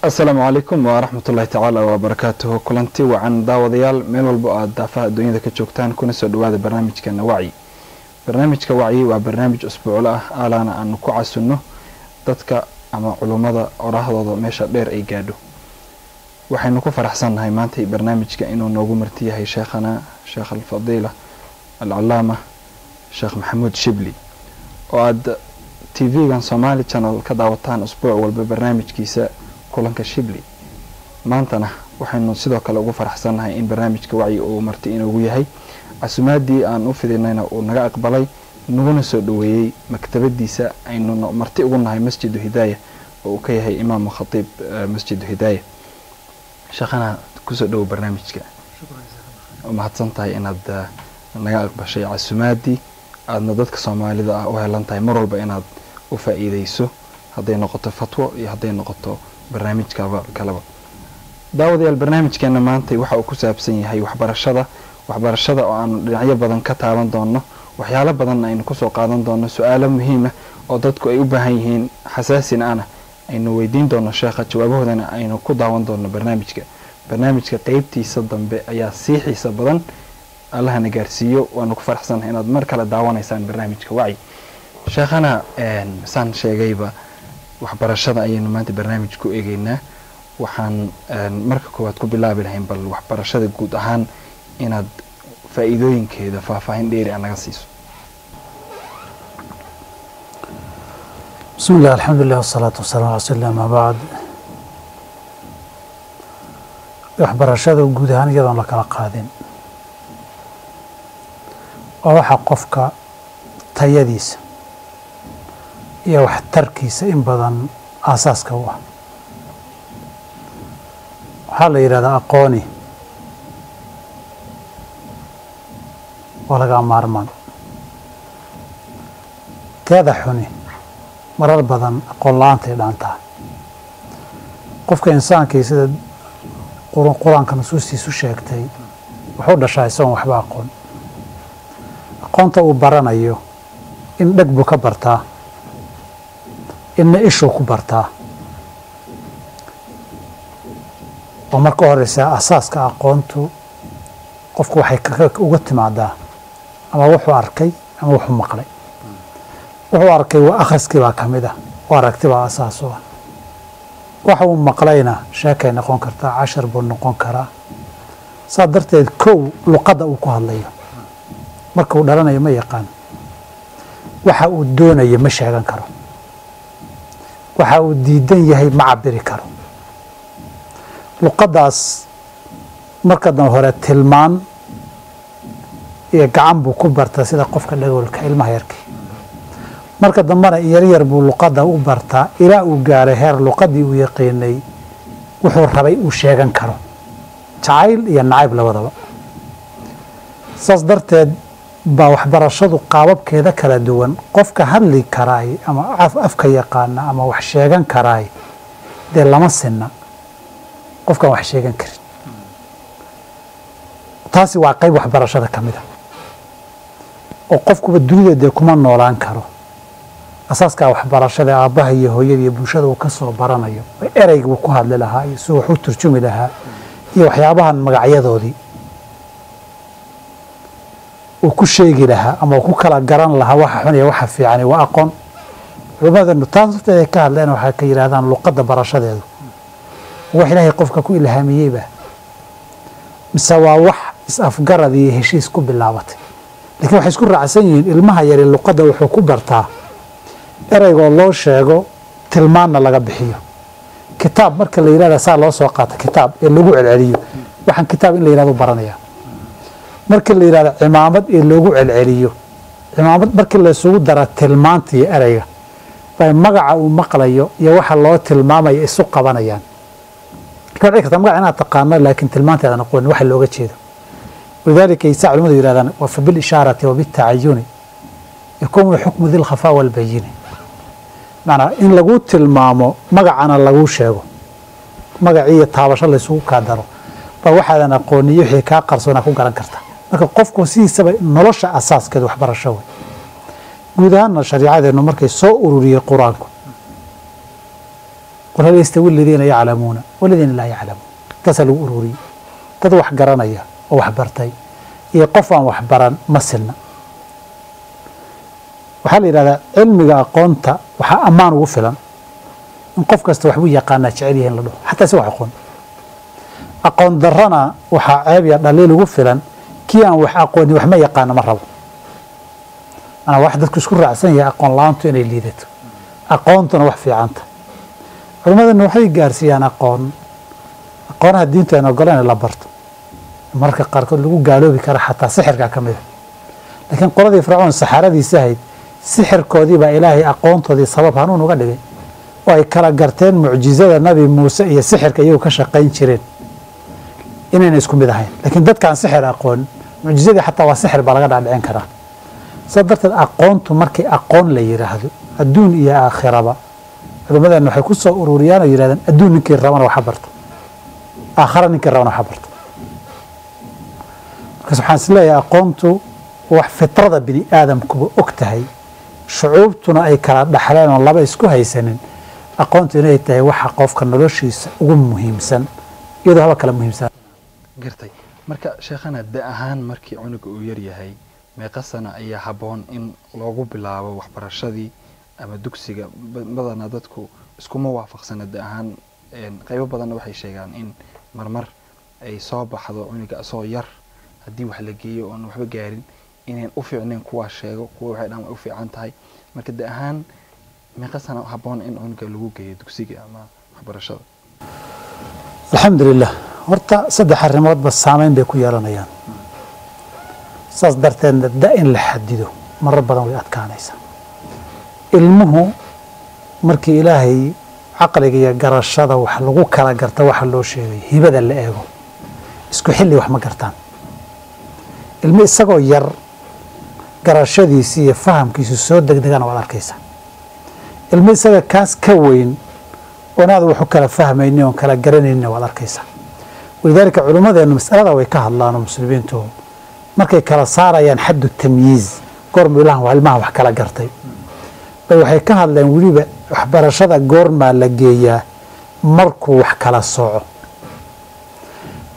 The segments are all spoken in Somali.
Asalaamu calaykum waraxmatullahi tacaala wabarakaatuhu. Kulanti wacan daawadayaal, meel walbo aad daafaha adduunyada ka joogtaan, kuna soo dhawaada barnaamijkeena Wacyi. Barnaamijka Wacyi waa barnaamij usbuuclo ah, aalaana aanu ku casunno dadka ama culummada oraahdooda meesha dheer ay gaadho. Waxaynu ku faraxsannahay maanta barnaamijka inuu noogu marti yahay sheekhana Sheekh Alfadiila Alcalaama Sheekh Maxamuud Shibli, oo aad TV-gan Somali Channel ka daawataan usbuuc walba barnaamijkiisa Kulanka Shibli. Maantana waxaynu sidoo kale ugu faraxsannahay in barnaamijka Wacyi uu marti inoogu yahay, casumaadii aan u fidinayna uu naga aqbalay, naguna soo dhaweeyey maktabadiisa aynu marti ugu nahay Masjidu Hidaaya, oo uu ka yahay imaamu khatiib Masjidu Hidaaya. Sheekhana, kusoo dhowow barnaamijka. Mahadsan tahay inaad naga aqbashay casumaadii, aadna dadka Soomaalida ah u helan tahay mar walba inaad u faa'iideyso, hadday noqoto fatwo iyo hadday noqoto barnaamijkaba kaleba. Daawadayaal, barnaamijkeena maanta waxa uu ku saabsan yahay waxbarashada, waxbarashada oo aanu dhinacyo badan ka taaban doono, waxyaalo badanna aynu kusoo qaadan doono, su-aalo muhiima oo dadku ay u baahan yihiin xasaasina ana aynu weydiin doono sheekha, jawaabahoodana aynu ku daawan doono barnaamijka. Barnaamijka qeybtiisa dambe ayaa sii xiisa badan. Allahana gaarsiiyo. Waanu ku faraxsannahay inaad mar kale daawanaysaan barnaamijka Wacyi. Sheekhana, saan sheegayba, waxbarashada ayaynu maanta barnaamij ku eegeynaa. Waxaan marka koowaad ku bilaabi lahayn bal waxbarashada guud ahaan inaad faa'iidooyinkeeda faahfaahin dheeri a naga siiso. Bismi illah, alxamdulilah, wasalaatu wasalaam ala rasuuli llah, ama bacd. Waxbarashada guud ahaan, iyadoon la kala qaadin, waa waxa qofka tayadiisa iyo waxtarkiisa in badan aasaaska u ah. Waxaa la yidhahdaa aqooni waa laga maarmaan, teeda xuni marar badan aqoon la-aantay dhaantaa. Qofka insaankii, sida Qur-aanka nusuustiisu sheegtay, wuxuu dhashaa isagoon waxba aqoon. Aqoonta uu baranayo in dheg buu ka bartaa, inna ishuu ku bartaa. Oo marka horeysa asaaska aqoontu qofku waxay uga timaadaa ama wuxuu arkay ama wuxuu maqlay. Wuxuu arkay waa akhriskii baa ka mid ah, oo aragti baa asaas u ah. Waxa uu maqlayna sheekay noqon kartaa, cashar buu noqon karaa. Saa darteed, kow, luqadda uu ku hadlayo marka uu dhalanayo ma yaqaan, waxa uu doonayo ma sheegan karo, waxa uu diidan yahay ma cabiri karo. Luqaddaas marka dan hore tilmaan iyo gacan buu ku bartaa, sida qofka dhagoolka, ilmaha yarkii. Marka dambena yaryar buu luqadda u bartaa, ilaa uu gaaray heer luqaddii uu yaqiinay wuxuu rabay uu sheegan karo, jacayl iyo nacayb labadaba. Saas darteed baa waxbarashadu qaababkeeda kala duwan, qofka hadli karaay ama afka yaqaana ama wax sheegan karaay dee lama sinna qofkaan wax sheegan karin. Taasi waa qayb waxbarashada ka mid a, oo qofkuba dunida dee kuma noolaan karo. Asaaskaa waxbarashada aabbaha iyo hooyada iyo bulshada uu ka soo baranayo, ereyga uu ku hadli lahaa iyo si wax u turjumi lahaa iyo waxyaabahan magacyadoodii uu ku sheegi lahaa ama uu ku kala garan lahaa waxa xun iyo waxa fiicani, waa aqoon. Culimadanu taas lafteeda ka hadleen, waxay ka yidhahdaan luqadda barashadeedu wax Ilaahay qofka ku ilhaamiyeyba mise waa wax is-afgarad iyo heshiis ku bilaabatay? Lakiin waxay isku raacsan yihiin ilmaha yari luqadda wuxuu ku bartaa ereygoo loo sheego, tilmaanna laga bixiyo. Kitaab marka la yidhahda, saa loo soo qaato kitaab ee lagu celceliyo, waxaan kitaab in la yidhahdo baranaya. Markii la yidhahdo cimaamad ee loogu celceliyo cimaamad, markii la isugu dara tilmaanta iyo ereyga, bay magaca uu maqlayo iyo waxa loo tilmaamayo isu qabanayaan. Ka dhici karta magaca inaad taqaano laakiin tilmaanteedan aqoonin waxa looga jeedo. Walidaalika isaa culimadu yidhahdaan wa fa bilishaarati wa bitacayuni yakuunu xukmu di lkhafaa walbayini. Macnaa in lagu tilmaamo magacana laguu sheego, magacii iyo taabasho laysugu kaa daro, ba waxaadan aqooniyo wixii kaa qarsoonaa ku garan karta. Marka qofku sidiisaba nolosha asaaskeeda waxbarasho wey. Guud ahaanna shariicadeennu markay soo ururiyey Qur-aanku Qul hal yastawi aladiina yaclamuuna waladiina laa yaclamuun. Taasaa lagu ururiyey. Dad wax garanaya oo wax bartay iyo qof aan wax baran ma silna. Waxaa la yidhahdaa cilmiga aqoonta waxaa ammaan ugu filan in qof kasta waxbuu yaqaanaa jecel yahay in la dhaho, xataa si wax aqoon. Aqoon darrana waxaa ceeb iyo dhaliil ugu filan kii aan wax aqoonin wax ma yaqaano ma rabo. Manaa wax dadku isku raacsan yahay aqoon la-aantu inay liidato, aqoontuna wax fiicanta. Culimmadana waxay gaarsiiyaan aqoon, aqoonaha diintu aan ogolaan in la barto, mararka qaarkood lagu gaaloobi kara, xataa sixirkaa ka mid a. Laakiin qoladii Fircoon saxaradiisa ahayd, sixirkoodii baa Ilaahay aqoontoodii sabab hanuun uga dhigay, oo ay kala garteen mucjizada Nabi Muuse iyo sixirka iyagu ka shaqayn jireen inayna isku mid ahayn. Laakiin dadkaan sixir aqoon, mucjizadii xataa waa sixir baa laga dhaadhicin karaa. Saa darteed aqoontu markii aqoon la yidhaahdo, adduun iyo aakhiraba, culimmadeenna waxay ku soo ururiyaan oo yidhahdeen adduun ninkii rabana waxa barta, aakhara ninkii rabana waxa barta. Markaas waxaan is leeyahay aqoontu wax fitrada bini aadamkuba og tahay, shucuubtuna ay kala dhaxleen oon laba isku haysanin, aqoontu inay tahay waxa qofka noloshiisa ugu muhiimsan, iyadoo haba kala muhiimsan. Gartay. Marka sheekhana, da ahaan markii cunuga uu yar yahay, meeqa sana ayaa habboon in loogu bilaabo waxbarashadii ama dugsiga? Badanaa dadku iskuma waafaqsana da ahaan. Qaybo badanna waxay sheegaan in marmar ay soo baxdo cunuga asoo yar haddii wax la geeyo oon waxba gaarin inayn u fiicnayn, kuwaa sheego, kuwa waxay dhahan way u fiican tahay. Marka da ahaan meeqa sana habboon in cunuga lagu geeyo dugsiga ama waxbarashada? Alxamdulilah, horta saddex arrimoodba saameyn bay ku yeelanayaan, saas darteedna da in la xadido marar badan way adkaanaysaa. Ilmuhu markii Ilaahay caqliga iyo garashada wax lagu kala garta, waxa loo sheegay hibada la eego, isku xilli wax ma gartaan. Ilmo isagoo yar garashadiisi iyo fahamkiisu soo degdegana waad arkaysaa, ilmo isaga kaas ka weyn oon aad wax u kala fahmaynin oon kala garanaynin waad arkaysaa. Walidaalika culimmadeennu masalada way ka hadlaan oo muslimiintu markay kala saarayaan xaddu tamyiiz, goormu ilahan ilmaha wax kala gartay, bay waxay ka hadleen weliba waxbarashada goormaa la geeyaa markuu wax kala sooco.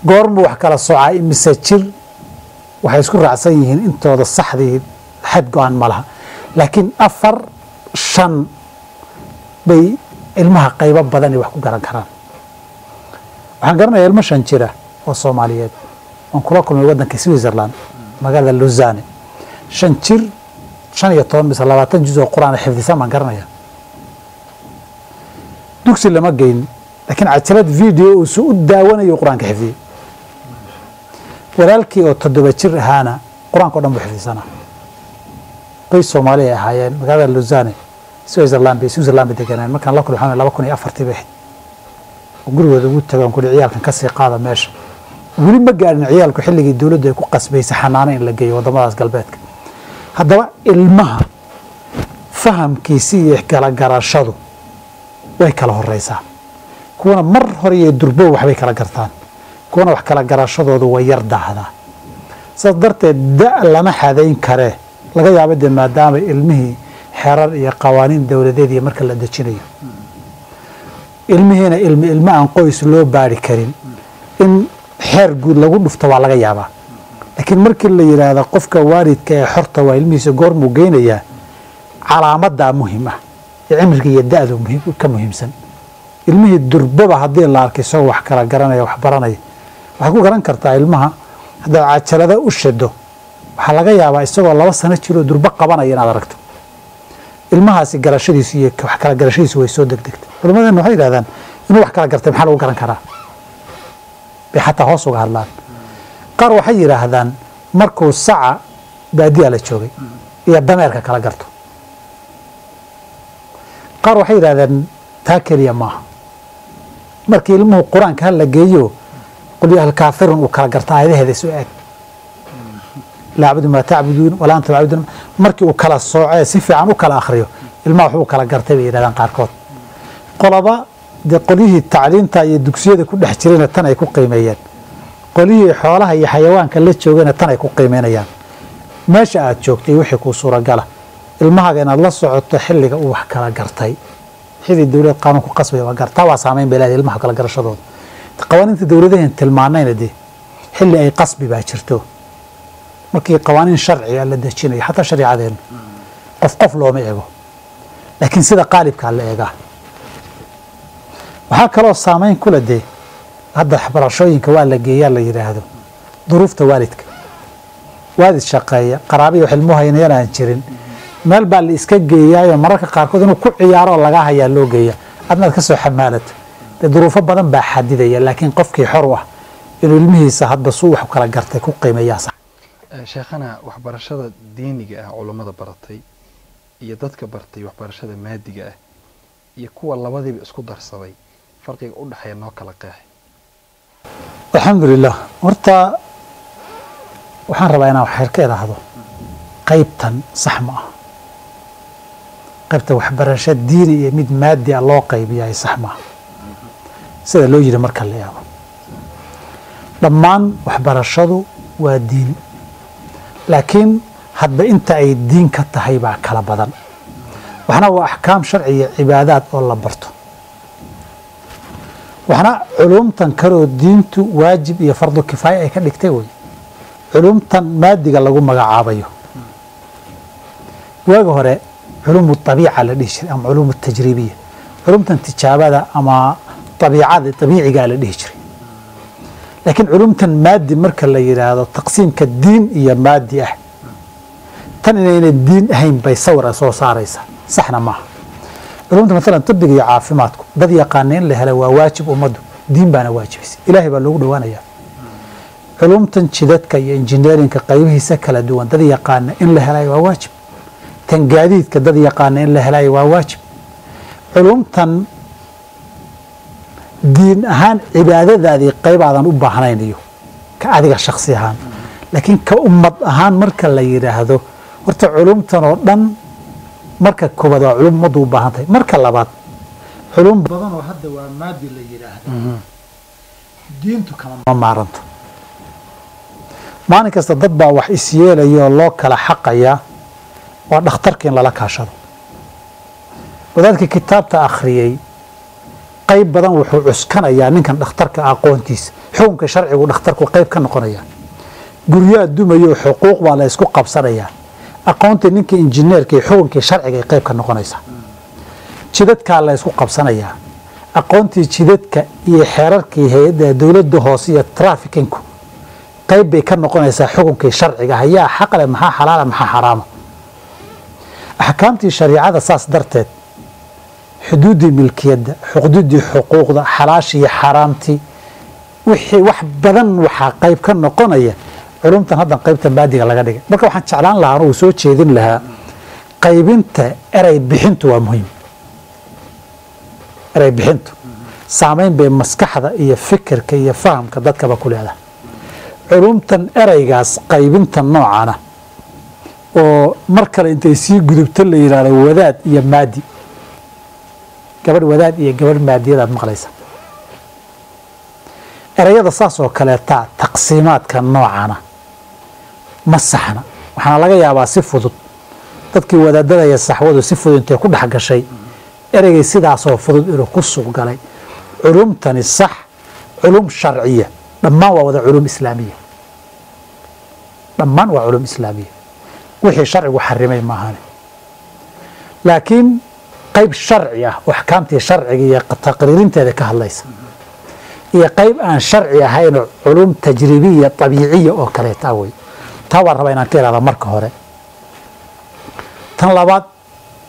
Goormuu wax kala soocaa, imise jir? Waxay isku raacsan yihiin intooda saxdii xad go-an ma laha, laakiin 4, 5 bay ilmaha qaybo badanay wax ku garan karaan. Waxaan garanayaa ilmo 5 jira oo Soomaaliyeed oon kula kulmay waddanka Switzerland, magaalada Lausanne. 5 jir, 15 mise 20 juz oo Qur-aan xifdisan baan garanayaa. Dugsi lama geyn, laakiin cajalad video uu su u daawanayo Qur-aanka xifdiyey. Walaalkii oo 7 jir ahaana Qur-aanka o dhan buu xifdisanaa. Qoys Soomaali ay ahaayeen, magaalada Lausanne, Switzerland bay deganaan. Markaan la kulmay 2004-tii bay ahayd oo gurigooda ugu tago aan kuli ciyaalkan kasii qaada meesha. Weli ma gaadhin ciyaalku xilligii dowladdu ay ku qasbaysay xanaano in la geeyo waddamadaas galbeedka. Haddaba ilmaha fahamkiisi iyo kala garashadu way kala horeysaa. Kuwana mar hore iyo durbow waxbay kala gartaan, kuwana wax kala garashadoodu way yar daahdaa. Saas darteed da lama xadayn karee, laga yaabo dee maadaama ilmihii xerar iyo qawaaniin dowladeed iyo marka la dejinayo ilmihiina ilmi ilmo aan qoys loo baari karin in xeer guud lagu dhufto waa laga yaabaa. Laakiin markii la yidhaahdo qofka waalidka ee xorta waa ilmihiisa goormuu geynayaa, calaamadaa muhim ah ee cimriga iyo da-du ka muhiimsan. Ilmihii durbaba haddii la arkay isagoo wax kala garanaya, wax baranaya, waxaad ku garan kartaa ilmaha haddaad cajalada u shado, waxaa laga yaabaa isagoo 2 sano jiroo durbo qabanaya inaad aragto. Ilmahaasi garashadiisu iyo wax kala garashadiisu way soo degdegtay. Culimadeenna waxay yidhahdaan inuu wax kala gartay maxaa lagu garan karaa bay xataa hoos uga hadlaan. Qaar waxay yidhaahdaan markuu saca baadiyaa la joogay iyo dameerka kala garto. Qaar waxay yidhahdeen taa keliya maaha, markii ilmuhu Qur-aanka hala geeyo qul yaa alkaafirun uu kala garto aayadaheeda isu eg, laa acbudu maa tacbuduun walaa antum tacbuduun, markii uu kala soocee si fiican u kala akhriyo ilmaha waxuu kala gartay bay yidhahdaan qaarkood. Qoloba dee qolyihii tacliinta iyo dugsiyada ku dhex jirayna tan ay ku qiimeeyeen, qolyihii xoolaha iyo xayawaanka la joogayna tan ay ku qiimeynayaan. Meesha aad joogtay wixii kuu suuragala ilmahaaga inaad la socoto xilliga uu wax kala gartay, Xilli dowlad qaanuun ku qasbaya waa gaar, taa waa saameyn bay leedahay ilmaha kala garashadooda. Qawaaniinta dowladahan tilmaanayna dee xilli ay qasbi baa jirto, markii qawaaniin sharciga la dejinayo, xataa shariicadeenu qof qof looma eego, laakiin sida qaalibkaa la eegaa. Waxaa kaloo saameyn kula dee hadda waxbarashooyinka waa la geeyaa la yidhaahdo duruufta waalidka. Waalid shaqeeya, qaraabiya wax ilmuhu haynayana aan jirin, meel baa la iska geeyaayo mararka qaarkood inuu ku ciyaaro lagaa hayaa loo geeya, adna aad ka soo xamaalato. Dee duruufo badan baa xadidaya, laakiin qofkii xor u ah inuu ilmihiisa hadba suu wax kala gartay ku qiimeeyaa sax. Sheekhana, waxbarashada diiniga ah culummada baratay iyo dadka bartay waxbarashada maadiga ah iyo kuwa labadiiba isku darsaday, farqiga u dhexeeya noo kala qeex. Alxamdulilah, horta waxaan rabaa inaan wax ka idhaahdo qaybtan sax ma aha. Qaybta waxbarasho diini iyo mid maadi ah loo qaybiyaay sax ma aha sida loo yidhi. Marka la eego dhammaan waxbarashadu waa diin, laakiin hadba inta ay diin ka tahay baa kala badan. Waxna waa axkaam sharci iyo cibaadaad oo la barto, waxna culumtan kaloo diintu waajib iyo fardu kifaaya ay ka dhigtay wey, culumtan maadiga lagu magacaabayo. Waagi hore culumu abiica la dhihi jiray ama culuum tajribiya, culumtan tijaabada ama abiicada abiicigaa la dhihi jiray. Laakiin culumtan maadi marka la yidhaahdo, taqsiimka diin iyo maadi ah, tan inayna diin ahayn bay sawira soo saaraysaa, saxna maaha. Culumta maalan tibiga iyo caafimaadku dad yaqaana in la hela waa waajib, ummaddu diin baana waajibisay, ilaahay baa loogu dhowaanaya. Culumtan jidadka iyo engineerinka qaybihiisa kala duwan dad yaqaana in la helayo waa waajib. Tan gaadiidka dad yaqaana in la helayo waa waajib. Culumtan diin ahaan cibaadadaadii qaybaadan u baahnayn iyo ka adiga shaksi ahaan, laakiin ka ummad ahaan marka la yidhaahdo, horta culumtan oo dhan marka koobaad waa culum ummaddu u baahan tahay. Marka labaad, culum badan oo hadda waa maadi la yidhaahdo diintu kama maaranto. Maalin kasta dad baa wax isyeelaya oo loo kala xaqayaa, waa dhakhtarka in lala kaashado. Wadaadkii kitaabta akhriyey qayb badan wuxuu cuskanayaa ninkan dhakhtarka aqoontiisa, xukunka sharcigu dhakhtarku qayb ka noqonaya. Guryaa dumayo, xuquuq baa la isku qabsanayaa, aqoontii ninka injineerka iyo xukunkii sharciga ay qayb ka noqonaysaa. Jidadkaa la isku qabsanayaa, aqoontii jidadka iyo xeerarkii hay-adda dowladda hoose iyo trafikinku qayb bay ka noqonaysaa xukunkii sharciga. Hayaa xaqle, maxaa xalaala, maxaa xaraama, axkaamtii shariicada. Saas darteed xuduuddii milkiyadda, xuduuddii xuquuqda, xalaashii iyo xaaraamtii, wixii wax badan waxaa qayb ka noqonaya culumtan haddan qaybta maadiga laga dhigay. Marka waxaan jeclaan lahaa anugu soo jeedin lahaa, qaybinta erey bixintu waa muhiim. Erey bixintu saameyn bay maskaxda iyo fikirka iyo fahamka dadkaba ku leedahay. Culumtan ereygaas qaybinta noocana oo mar kale intay sii gudubto la yidhahdo wadaad iyo maadi, gabadh wadaad iyo gabadh maadiyadaad maqlaysa, ereyada saas oo kaleeta, taqsiimaadka noocana ma saxna. Waxaana laga yaabaa si fudud dadkii wadaadada iyo saxwadu si fudud intay ku dhex gashay ereygay sidaasoo fudud inuu ku suuq galay. Culumtani sax, culum sharciya dhammaan waa wada culum islaamiya, dhammaan waa culum islaamiya, wixii sharcigu xarimay maahane. Laakiin qayb sharci ah oo axkaamtii sharciga iyo taqriirinteeda ka hadlaysa iyo qayb aan sharci ahayn oo culum tajribiya abiiciya oo kaleeta wey. Taa waan rabaa inaan ka ihahda marka hore. Tan labaad,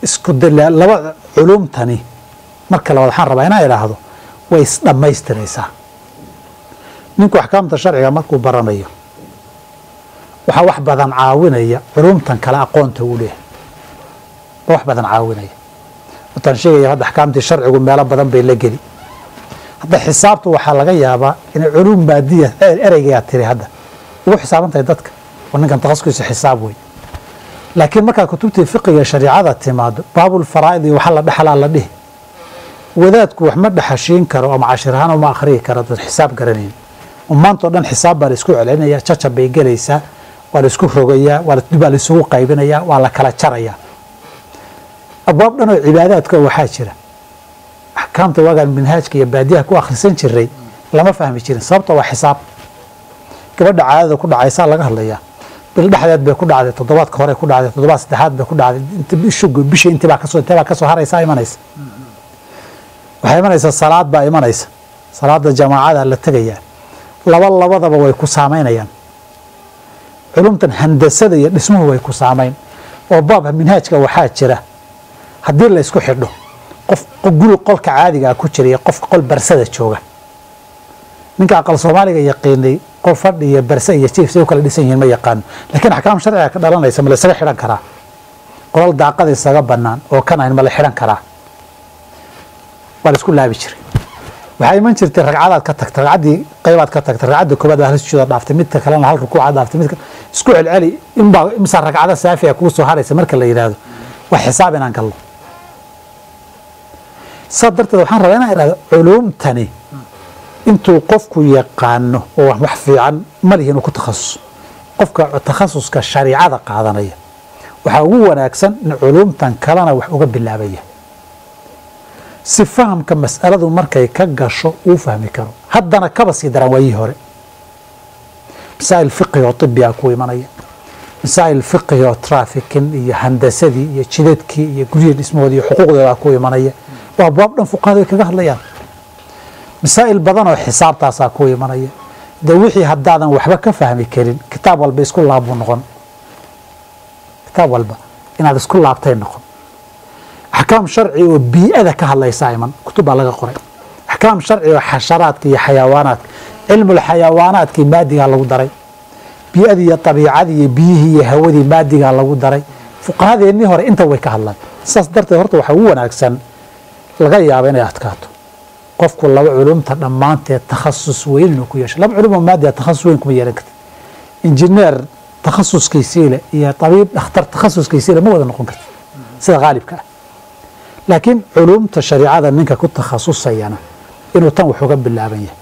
isku laba culumtani marka labaad waxaan rabaa inaan idhaahdo way isdhammaystiraysaa. Ninku axkaamta sharciga markuu baranayo waxaa wax badan caawinaya culumtan kale aqoonta uu leeyahay, wax badan caawinaya. Wataan sheegaya hadda axkaamtii sharcigu meelo badan bay la geli. Hadda xisaabtu waxaa laga yaabaa inay culum maadiya ereygayaa tiri hadda ugu xisaaban tahay dadka oo ninkan takhasuskiisa xisaab wey. Laakiin markaad kutubtii fiqiga shariicada timaado, baabul faraa'id iyo waxa la dhexlaa la dhihi, wadaadku wax ma dhexashiin karo ama cashir ahaan uma akhriyi karo dad xisaab garanayn. Maanta o dhan xisaab baa la isku celcelinaya, jajab bay gelaysaa, waa la isku rogayaa, waa la isugu qaybinayaa, waa la kala jarayaa. Abwaab dhan oo cibaadaadka waxaa jira Axkaamta waagaan minhaajka iyo baadiyaha ku akhrisan jiray lama fahmi jirin, sababta waa xisaab. Gabadha caadada ku dhacaysaa laga hadlayaa, bil dhexdeed bay ku dhacday, toddobaadka hore ku dhacday, toddobaad saddexaad bay ku dhacday, inta bishu bishii intibaa kasoo intee baa kasoo haraysaa imanaysa. Waxay imanaysaa salaad baa imanaysa, salaada jamaacada la tegayaa, laba labadaba way ku saameynayaan. Culumtan handasada iyo dhismuhu way ku saamayn, oo baabka minhaajka waxaa jira haddii la isku xidho qof guri qolka caadigaa ku jira iyo qof qol barsada jooga. Ninka aqal Soomaaliga yaqiinay qol fadhi iyo barse iyo jiif say u kala dhisan yihiin ma yaqaano, laakiin axkaam sharciga ka dhalanaysa ma la isaga xidhan karaa? Qolal daaqada isaga bannaan oo kan ahayn ma la xidhan karaa? Waa la isku laabi jiray. Waxaa iman jirtay ragcadaad ka tagtay, ragcaddii qaybaad ka tagtay, ragcadda koobaad baa hal sujuuda dhaaftay, midka kalena hal rukuuca dhaaftay, midka isku celceli inbaa imsa ragcada saafiya kuu soo haraysa marka la yidhaahdo waa xisaab inaan galno. Saa darteed waxaan rabaa inaan idhahdo culuumtani intuu qofku yaqaano oo wax fiican ma lihi inuu ku takhasuso. Qofka takhasuska shariicada qaadanaya waxaa ugu wanaagsan in culuumtan kalena wax uga bilaabaya, si fahamka mas'aladu markay ka gasho uu fahmi karo. Haddana kaba sii daraan waayihii hore, masaa'il fiqhi oo tibiga ku imanaya, masaa'il fiqhi oo trafficking iyo handasadii iyo jidadkii iyo guryihii dhismahoodii iyo xuquuqdooda ku imanaya. Waa abwaab dhan fuqahadu ay kaga hadlayaan. Masaa'il badan oo xisaabtaasaa ku imanaya. Dee wixii haddaadan waxba ka fahmi karin kitaab walba isku laabbuu noqon, kitaab walba inaad isku laabtay noqon. Axkaam sharci oo bii'ada ka hadlaysaa iman, kutub baa laga qoray. Axkaam sharci oo xasharaadka iyo xayawaanaadka, cilmul xayawaanaadkii maadigaa lagu daray, bii'adii iyo tabiicadii iyo biyihii iyo hawadii maadigaa lagu daray. Fuqahadeennii hore inta way ka hadlaan. Saas darteed horta waxaa ugu wanaagsan laga yaaba inay adkaato qofku laba culumta dhammaanteed takhasus weyn inuu ku yeesho. Laba culum oo maadiga takhasus weyn kuma yeelan kartid. Injineer takhasuskiisii leh iyo tabiib dhakhtar takhasuskiisii leh ma wada noqon kartid sida qaalibka ah. Laakiin culumta shariicada ninka ku takhasusayana inuu tan wax uga bilaaban yahay,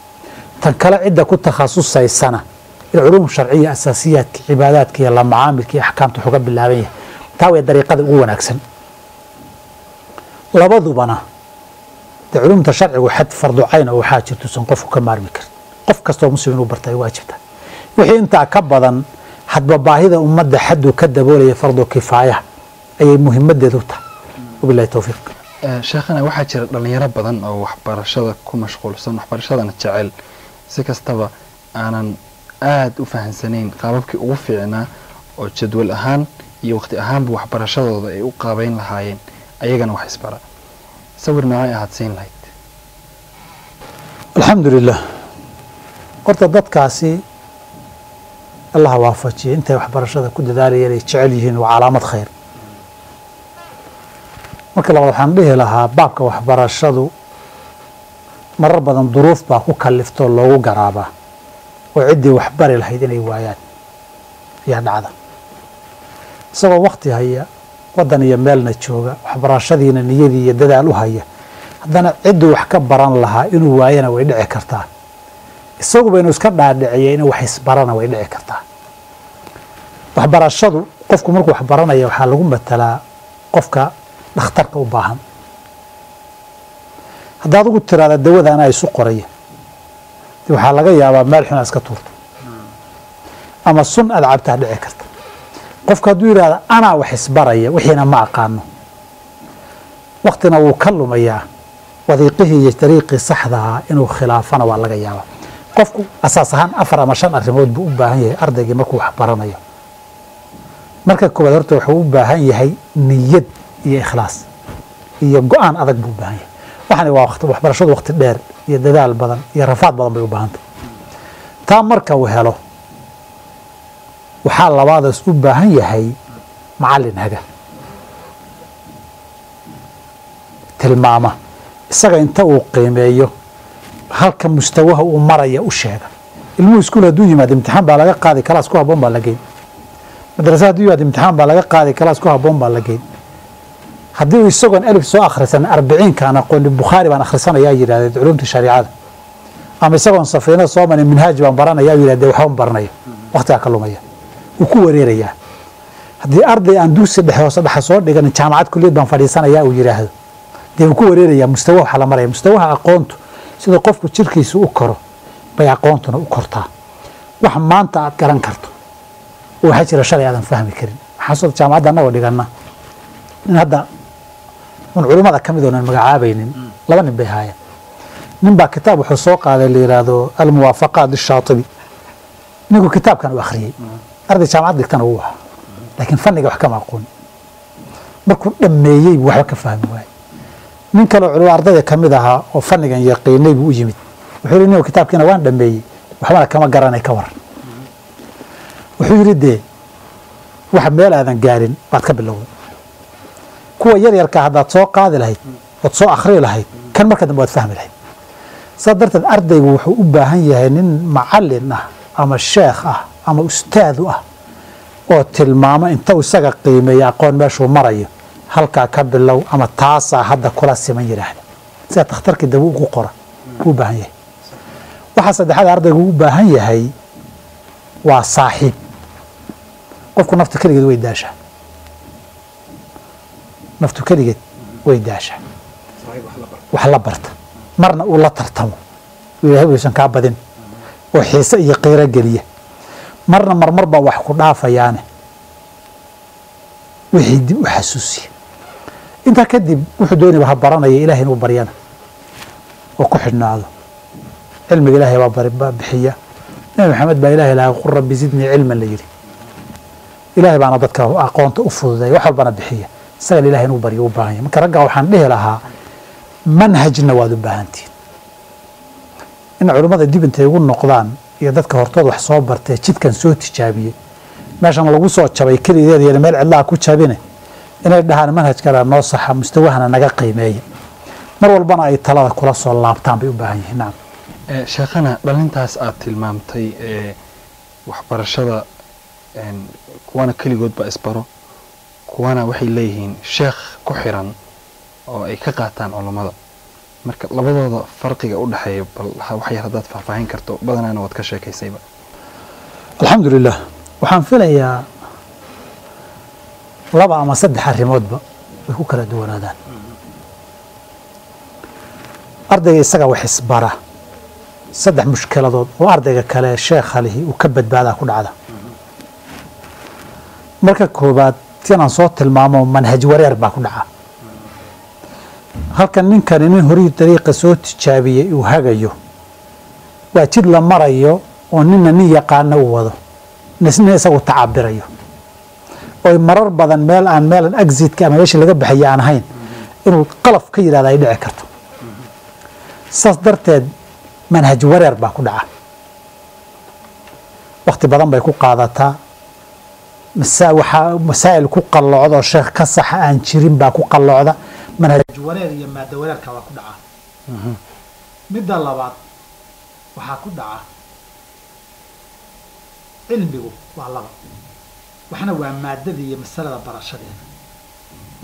tan kale cidda ku takhasusaysana in culum sharciya asaasiyaadka cibaadaadka iyo la macaamilka iyo axkaamta wax uga bilaaban yahay. Taa way dariiqada ugu wanaagsan. Labadubana dee culumta sharcigu xad fardu cayn oo waxaa jirtuusan qofku ka maarmi karin. Qof kastoo muslim inuu barta ay waajibta. Wixii intaa ka badan hadba baahida ummadda xadduu ka daboolaya fardu kifaaya ayay muhiimadeedu tahay. Wabillahi towfiiq. Sheekhana, waxaa jira dhalinyaro badan oo waxbarashada ku mashquulsan, waxbarashadana jecel, si kastaba aanan aada u fahansanayn qaababkii ugu fiicnaa oo jadwal ahaan iyo waqti ahaanba waxbarashadooda ay u qaabeyn lahaayeen, ayagana wax isbara. Sawir noocay ahaad siin lahayd? Alxamdu lilah. Horta dadkaasi Allah waafajiya intay waxbarashada ku dadaalayeen ay jecel yihiin, waa calaamad khayr. Marka labaad waxaan dhihi lahaa baabka waxbarashadu marar badan duruuf baa ku kaliftoo loogu garaabaa, oo ciddii waxbari lahayd inay waayaan ayaa dhacda. Isagoo wakti haya, waddan iyo meelna jooga, waxbarashadiina niyadii iyo dadaal u haya, haddana cidduu wax ka baran lahaa inuu waayana way dhici kartaa. Isaguba inuu iska dhaadhiciya inuu wax isbarana way dhici kartaa. Waxbarashadu qofku markuu wax baranaya waxaa lagu matalaa qofka dhakhtarka u baahan. Haddaad ugu tiraada dawada anaa isu qoraya, de waxaa laga yaabaa meel xun aad iska tuurto ama sun aad cabtaa dhici karta. Qofka hadduu yidhahda anaa wax isbaraya wixiina ma aqaano, waktina wuu ka lumayaa, wadiiqihii iyo dariiqii saxdahaa inuu khilaafana waa laga yaabaa. Qofku asaas ahaan 4 ama 5 arrimood buu u baahan yahay ardaygii markuu wax baranayo. Marka koowaad horta wuxuu u baahan yahay niyad iyo ikhlaas iyo go-aan adag buu u baahan yahay. Waxani waa waxbarashadu waqti dheer iyo dadaal badan iyo rafaad badan bay u baahan tahay. Taa marka uu helo waxaa labaadaas u baahan yahay macallin haga tilmaama, isaga inta uu qiimeeyo halka mustawaha uu maraya u sheega. Ilmuhu iskuul hadduu yimaado imtixaan baa laga qaadi, kalaas ku habboon baa la geyn. Madrasa hadduu yimaado imtixaan baa laga qaadi, kalaas ku habboon baa la geyn. Haddii uu isagoon alif soo akhrisan 40-kaan aqooni Bukhaari baan akhrisanayaa yidhahdee culumta shariicada, ama isagoon safiina soo marin minhaaj baan baranayaa yidhahdee waxba ma baranayo, waqtigaa ka lumaya, wuu ku wareerayaa. Haddii arday aan dugsi dhexe hoose dhexe soo dhiganin jaamacad kulliyad baan fadhiisanayaa uu yidhaahdo, Dee wuu ku wareerayaa mustawa. Waxaa la maraya mustawaha aqoontu. Sida qofku jirkiisu u koro bay aqoontuna u kortaa. Wax maanta aad garan karto oo waxaa jira shalay aadan fahmi karin. Waxaan soo jaamacadda annagoo dhiganna, nin hadda un culimmada ka mid oonan magacaabaynin, laba nin bay ahaayeen. Nin baa kitaab wuxuu soo qaaday la yidhaahdo Almuwaafaqaat Lishaatibi. Ninku kitaabkan uu akhriyey, arday jaamacad dhigtana wuu ahaa, laakiin fanniga wax kama aqoon. Markuu dhammeeyey buu waxba ka fahmi waayey. Nin kaloo culimo ardayda ka mid ahaa oo fannigan yaqiinay buu u yimid. Wuxuu yidhi, "Nin, kitaabkiina waan dhammeeyey, waxbana kama garanay, ka waran?" Wuxuu yidhi, "Dee wax meel aadan gaarin baad ka bilowday. Kuwa yar yarka haddaad soo qaadi lahayd ood soo akhrii lahayd, kan marka dambe waad fahmi lahayd." Saa darteed ardaygu wuxuu u baahan yahay nin macallin ah ama sheekh ah ama ustaadu ah oo tilmaamo, inta uu isaga qiimeeya aqoon meeshuu marayo, halkaa ka bilow ama taasaa hadda kula siman yidhaahda, sida takhtarkii dawo ugu qora u baahan yahay. Waxaa saddexaad ardaygu u baahan yahay waa saaxiib. Qofku naftu keligeed way daashaa, naftu keligeed way daashaa. Wax la barta, marna uu la tartamo, Ilahay waysan kaa badin, oo xiise iyo qiiro geliya, marna marmar baa wax ku dhaafayaane wixii dib u xasuusiya. Intaa kadib wuxuu doonayba ha baranaya, Ilahay inuu baryana oo ku xidhnaado. Cilmiga Ilaahay baa bari baa bixiya. Nabi Maxamed baa Ilahay lahaa, "Qul rabbi zidnii cilman," la yidhi. Ilahay baana dadka aqoonta u fududeeya, wax walbana bixiya. Isagana Ilahay inuu baryo u baahan yahay. Marka ragga waxaan dhihi lahaa, manhajna waad u baahantihin in culimmada dib intay ugu noqdaan iyo dadka hortood wax soo bartee jidkan soo tijaabiyey, meeshan lagu soo jabay keligeed iyo meel cidlaha ku jabine, inay dhahaan manhajkana noo saxa, mustawahana naga qiimeeya, mar walbana ay talada kula soo laabtaan bay u baahan yihiin. Nacam. Sheekhana, dhalintaas aad tilmaamtay ee waxbarashada, kuwana keligood baa isbaro, kuwana waxay leeyihiin sheekh ku xiran oo ay ka qaataan culummada. Marka labadooda farqiga u dhexeeya bal wax yar haddaad faahfaahin karto, badanaana waad ka sheekaysayba. Alxamdulilah, waxaan filayaa laba ama saddex arrimoodba way ku kala duwanaadaan. Ardayga isaga wax isbara, saddex mushkiladood oo ardayga kale sheekha lihi uu ka badbaadaa ku dhacda. Marka koowaad, tinaan soo tilmaamo, manhaj wareer baa ku dhaca. Halkan ninkani nin horii dariiqa soo tijaabiyey uu hagayo, waa jid la marayo oo nina nin yaqaana uu wado, nisna isagu tacabirayo, oy marar badan meel aan meelan exitka ama meeshii laga baxaya aan ahayn inuu qalaf ka yidhahda ay dhici karto. Saas darteed manhaj wareer baa ku dhaca, wakti badan bay ku qaadataa. Waxaa masaa'il ku qalloocda oo sheekh ka saxa aan jirin baa ku qalloocda. Manhaj wareer iyo maada wareerka waa ku dhaca. Midda labaad waxaa ku dhaca, cilmigu waa laba: waxna waa maadada iyo masalada barashadeeda,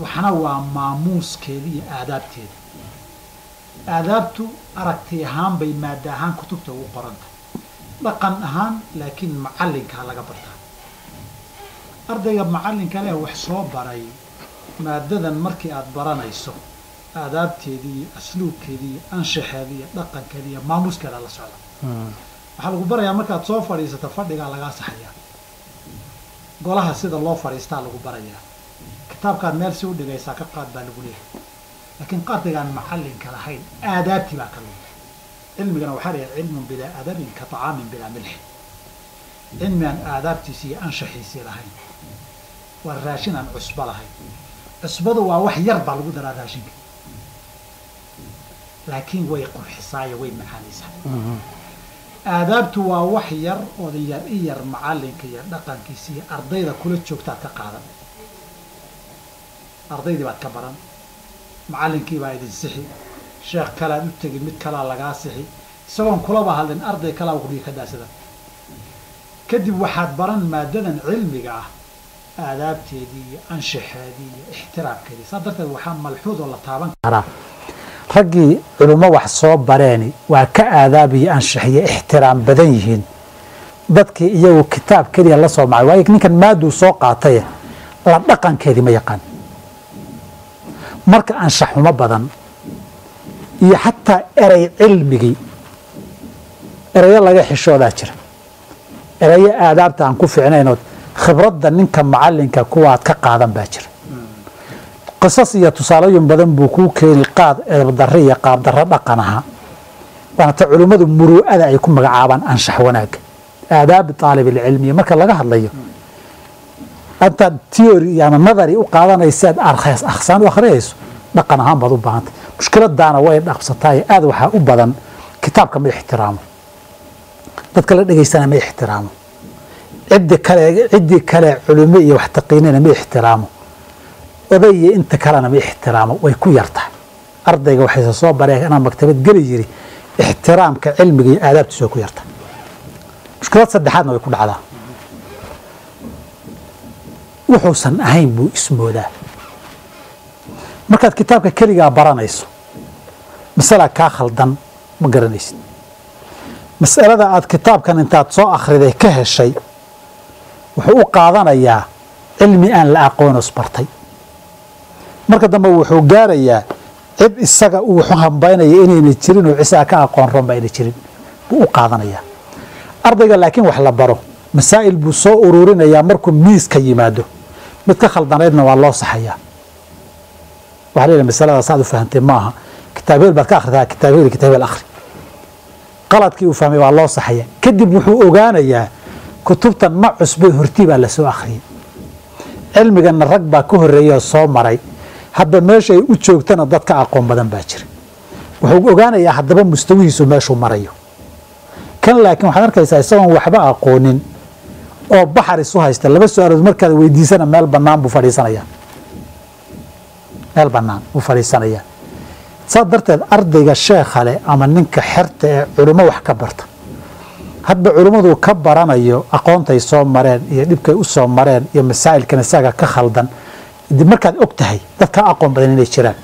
waxna waa maamuuskeeda iyo aadaabteeda. Aadaabtu aragti ahaan bay maada ahaan kutubta ugu qoran tahay, dhaqan ahaan laakiin macallinkaa laga bartaa. Ardayga macallinka leh wax soo baray maadadan, markii aad baranayso aadaabteedii iyo asluubkeedii iyo anshaxeeda iyo dhaqankeeda iyo maamuuskeeda la socda. Waxaa lagu barayaa markaad soo fadhiisato fadhigaa lagaa saxayaa, golaha sida loo fadhiistaa lagu barayaa, kitaabkaad meel si u dhigaysaa ka qaad baa lagu leeyahay. Laakiin ardaygaan macallinka lahayn aadaabtii baa ka luntay. Cilmigana waxaa la yahay cilmun bilaa adabin ka طacaamin bilaa milx. Cilmi aan aadaabtiisi iyo anshaxiisii lahayn waa raashin aan cusbo lahayn. Cusbadu waa wax yar baa lagu daraa raashinka, laakiin way qurxisaayo, way macaanaysaa. Aadaabtu waa wax yar oodan yar i yar macallinka iyo dhaqankiisa iyo ardayda kula joogtaad ka qaadan. Ardaydii baad ka baran, macallinkii baa idin sixi, sheekh kalaad u tegi, mid kalaa lagaa sixi, isagoon kulaba hadlin arday kalaa kudhigi ka daasada. Kadib waxaad baran maadadan cilmiga ah aadaabteedii iyo anshaxeedii iyo ixtiraamkeedii. Saa darteed waxaa malxuud oo la taaban karaa, raggii culummo wax soo bareeni waa ka aadaab iyo anshax iyo ixtiraam badan yihiin dadkii iyagu kitaab keliya la soo macay, waayo ninkan maaduu soo qaataye la dhaqankeedii ma yaqaan. Marka anshax xumo badan Iyo xataa erey cilmigii, ereyo laga xishoodaa jira, ereyo aadaabta aan ku fiicnaynood khibradda ninka macalinka kuwaad ka qaadan baa jira. Qisas iyo tusaalooyin badan buu kuu keeni qaad edabdarre iyo qaabdarro dhaqan ahaa, waana ta culimmadu muruu'ada ay ku magacaabaan anshax wanaagga, aadaab taalibilcilmiya marka laga hadlayo. Intaad theory ama nadari u qaadanaysaad akhsaan u akhriyayso, dhaqan ahaan baad u baahantay. Mushkiladaana way dhaqsataay, aad waxaa u badan kitaabka ma ixtiraamo, dadka la dhegaystana ma ixtiraamo, ciddii kale culimo iyo wax taqiinina ma ixtiraamo, oday iyo inta kalena ma ixtiraamo, way ku yartahay. Ardayga waxayse soo bareen inaan maktabad geli yiri, ixtiraamka cilmiga iyo aadaabtiisa way ku yartahay. Mushkilad saddexaadna way ku dhacdaa, wuxuusan ahayn buu ismoodaa. Markaad kitaabka keligaa baranayso, masala kaa khaldan ma garanaysid. Mas'alada aad kitaabkan intaad soo akhriday ka heshay wuxuu u qaadanayaa cilmi aan la aqoonos bartay. Marka dambe wuxuu gaarayaa cid isaga uu wuxu hambaynaya inayna jirin oo cisaa ka aqoon roonba ayna jirin buu u qaadanayaa ardayga. Laakiin wax la baro, masaa'il buu soo ururinayaa. Markuu miiska yimaado, mid ka khaldanaydna waa loo saxayaa. Waxaa la yidhaha, masalada saad u fahantay maaha, kitaab heel baad ka akhritaa, kitaab heel, kitaab heel akhri. Qaladkii uu fahmay waa loo saxaya. Kadib wuxuu ogaanayaa kutubtan ma cusbay, hortii baa lasoo akhriyey, cilmiganna rag baa ka horreeya oo soo maray, hadda meesha ay u joogtana dad ka aqoon badan baa jira. Wuxuu ogaanayaa haddaba mustawihiisu meeshuu marayo kan. Laakiin waxaad arkaysaa isagoon waxba aqoonin oo baxar isu haysta, laba su-aalood markaad weydiisana meel bannaan buu fadhiisanayaa, meel bannaan buu fadhiisanayaa. Saas darteed ardayga sheekha leh ama ninka xerta ee culimo wax ka barta, hadba culimmadu ka baranayo aqoontay soo mareen iyo dhibkay u soo mareen iyo masaa'ilkan isaga ka khaldan, dib markaad og tahay dad ka aqoon badan inay jiraan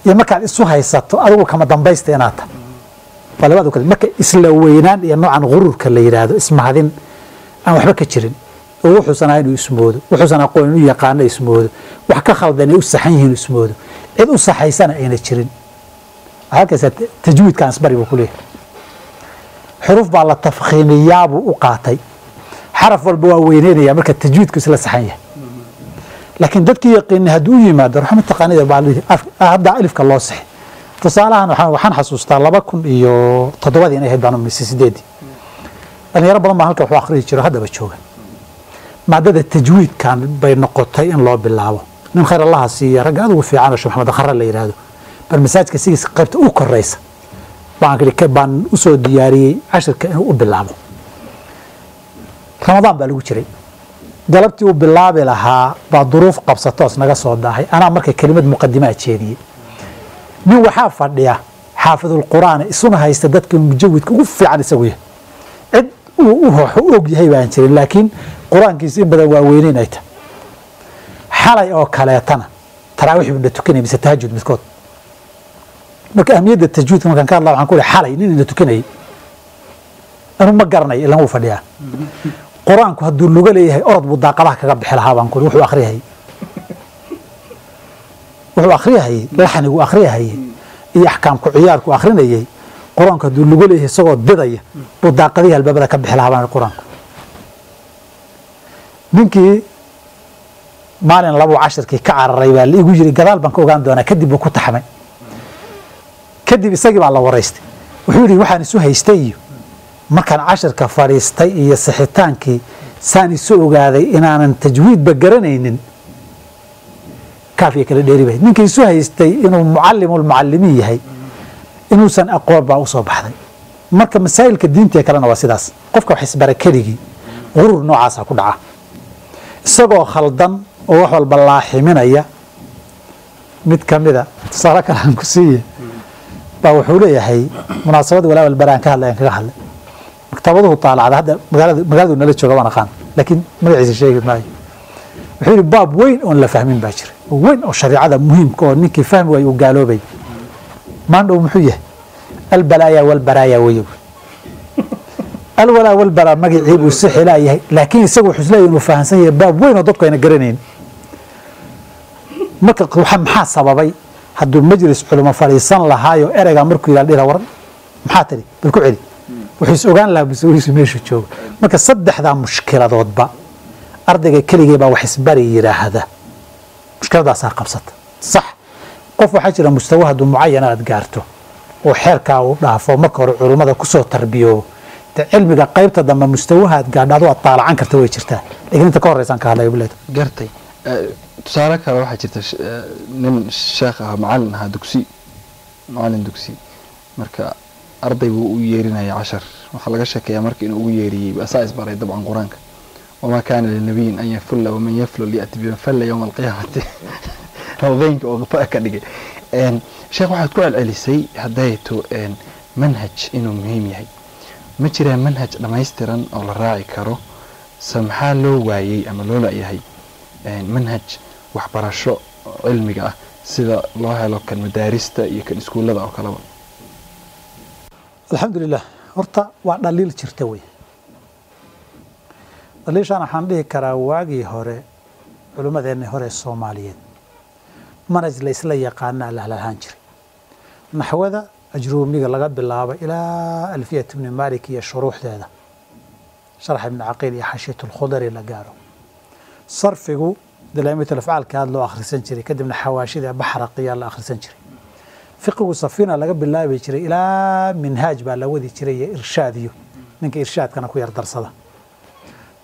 iyo markaad isu haysato adigu kama dambaysta inaad tahay, waa labada kale. Marka isla weynaan iyo noocan ghuruurka la yidhaahdo, ismahadin aan waxba ka jirin oo wuxuusan ahayn inuu ismoodo, wuxuusan aqoon inuu yaqaano ismoodo, wax ka khaldan ay u saxan yihiin ismoodo, cid u saxaysana ayna jirin. Waxaad arkaysaa tajwiidkaan isbari buu ku leeyahay, xuruuf baa la tafkhiimiyaa buu u qaatay, xaraf walba waa weyneynaya marka tajwiidku isla saxan yahay. Laakiin dadkii yaqiinay hadduu u yimaado, raxma taqaanida baa la yidhi, hadda alifka loo sixi. Tusaalahan waxaan xasuustaa 2007-dii inay ahayd baan mise 8-dii, dhalinyaro badan baa halka waxu akhriyi jiro haddaba jooga. Maadada tajwiidkan bay noqotay in loo bilaabo. Nin khayr Allaha siiya, ragga aad ugu fiican oo Sheekh Maxamed Khare la yidhaahdo, bal masaajidka sigiisa qaybta u koreysa baan usoo diyaariyey cashirka inuu u bilaabo. Ramadaan baa lagu jiray. Galabtii uu bilaabi lahaa baa duruuf qabsatoos naga soo daahay. Anaa marka kelimad muqadimaa jeediyey. Nin waxaa fadhiya xaafidulqur'aan, isuna haysta dadka mujawidka ugu fiican isagu yahay, cid uu u og yahay baan jirin, laakiin qur-aankiisa in badan waa weyneyn ay tahay. Xalay oo kaleetana taraawiix buu na tukanayay mise tahajud midkood. Marka ahmiyadda tajwiidka markaan ka hadla, waxaan ku ihi, xalay nin ina tukanayay anu ma garanayo, ilan wuu fadhiyaa, qur-aanku hadduu luga leeyahay orod buu daaqadaha kaga bixi lahaa baan ku ihi. Wuxuu akhriyahayey, laxnigu akhriyahayey iyo axkaamku ciyaarku akhrinayey, qur-aanku hadduu luga leeyahay isagoo didaya buu daaqadihii albaabada ka bixi lahaa baan ihi. Qur-aanku ninkii maalin labuu cashirkii ka cararay baa la igu yiri, gadaal baan ka ogaan doonaa. Kadib buu ku taxmay. Kadib isagii baa la waraystay. Wuxuu yidhi, waxaan isu haystay iyo markaan cashirka fadhiistay iyo sixitaankii saan isu ogaaday inaanan tajwiidba garanaynin, kaafiya kala dheeri bay. Ninkii isu haystay inuu mucallimulmucallimiin yahay inuusan aqoon baa usoo baxday. Marka masaa'ilka diinta kalena waa sidaas. Qofka wax isbara keligii gurur noocaasa ku dhaca, isagoo khaldan oo wax walba laaximinaya. Mid ka mida tusaale kale aan ku siiye baa wuxuu leeyahay, munaasabada walaa walbaraan ka hadlay aan kaga hadlay, maktabaduhu taalacda hadda magaaladu nala jooga waan aqaan, laakiin magaciisa sheegi maayo. Wuxuu yidhi, baab weyn oon la fahmin baa jira, oo weyn oo shariicada muhiimka oo ninkii fahmi waayo uu gaaloobay. Maandhow muxuu yahay? Albalaaya walbaraaya weye. Alwalaa walbaraa magacii buu si xilaa yahay, laakiin isagu wuxuu isleeyahay inuu fahamsan yahay baab weyn oo dadku ayna garanayn. Marka waxa maxaa sababay? Hadduu majlis culimo fadhiisan lahaayo ereygaa markuu yidhahdo dhihi lahaa, war maxaa tiri, bal ku celi, wuxuu is ogaan lahaa mustawihiisu meeshuu joogo. Marka saddexdaa mushkiladoodba ardayga keligee baa wax isbari yidhaahda, mushkiladaasaa qabsata. Sax, qof waxaa jira mustawa hadduu mucayan aad gaarto oo xeerkaa uu dhaafo, marka hore culummada kusoo tarbiyoobo, de cilmiga qaybta dambe mustawaha aad gaadho adoo aad taalacan karta way jirtaa, lakiin inta ka horreysaan ka hadlaya bileed. Gartay. Tusaale kale waxaa jirta nin sheekh ah, macalin ahaa dugsi, macalin dugsi. Marka arday buu u yeerinaya cashar. Waxaa laga sheekeeyaa marka inuu ugu yeeriyey asaa isbaray dabcan qur-aanka: wamaa kaana linabiyin an yafulla waman yaflul ya'ti biman falla yowma alqiyaamati, rawdeynka oo fa ka dhigay. Sheekh, waxaad ku celcelisay hadayto manhaj inuu muhiim yahay. Ma jiraa manhaj dhammaystiran oo la raaci karo, se maxaa loo waayey ama loo la'yahay manhaj waxbarasho cilmiga ah sida loo helo kan madaarista iyo kan iskuullada oo kaleba? Alxamdulilah, horta waa dhaliil jirta wey. Dhaliishaan waxaan dhihi karaa waagii hore culimmadeenii hore Soomaaliyeed manhaj la isla yaqaanaa lahlahaan jiray. Naxwada ajruumiga laga bilaabo ilaa Alfiyat ibni Malik iyo shuruuxdeeda, sharx Ibni Caqiil iyo Xashiyat Lkhudari la gaaro. Sarfigu dalaamiit afcaalka aad loo akhrisan jiray, kadibna xawaashida baxraqiyaa la akhrisan jiray. Fiqigu safiina laga bilaabi jiray ilaa minhaaj baa la wadi jiray iyo irshaadiyo, ninka irshaadkana ku yar darsada.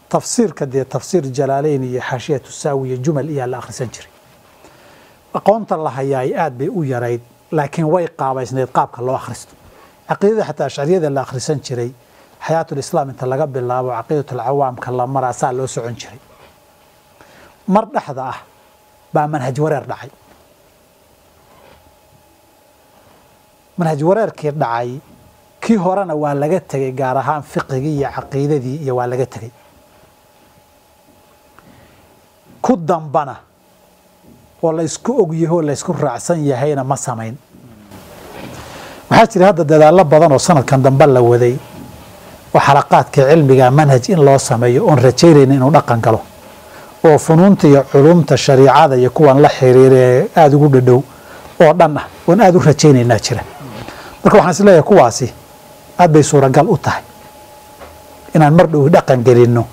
Tafsiirka dee tafsiir Jalaaleyn iyo Xaashiyatu Saawi iyo jumal iyaa la akhrisan jiray. Aqoonta la hayaay aad bay u yarayd, laakiin way qaabaysnayd qaabka loo akhristo. Caqiidada xataa ashcariyada la akhrisan jiray, Xayaatulislaam inta laga bilaabo Caqiidatulcawaamka la maraa, saa loo socon jiray. Mar dhexda ah baa manhaj wareer dhacay. Manhaj wareerkii dhacay, kii horena waa laga tegey, gaar ahaan fiqigii iyo caqiidadii iyo waa laga tegey. Ku dambana oo la isku og yaho, la isku raacsan yahayna ma samayn. Waxaa jira hadda dadaallo badan oo sanadkan dambe la waday oo xalaqaadka cilmiga manhaj in loo sameeyo, oon rajaynayna inuu dhaqan galo, oo funuunta iyo culumta shariicada iyo kuwan la xiriira aada ugu dhadhow oo dhan ah, oon aada u rajaynaynaa jira. Marka waxaan is leeyahay kuwaasi aad bay suuragal u tahay inaan mar dhow dhaqan gelinno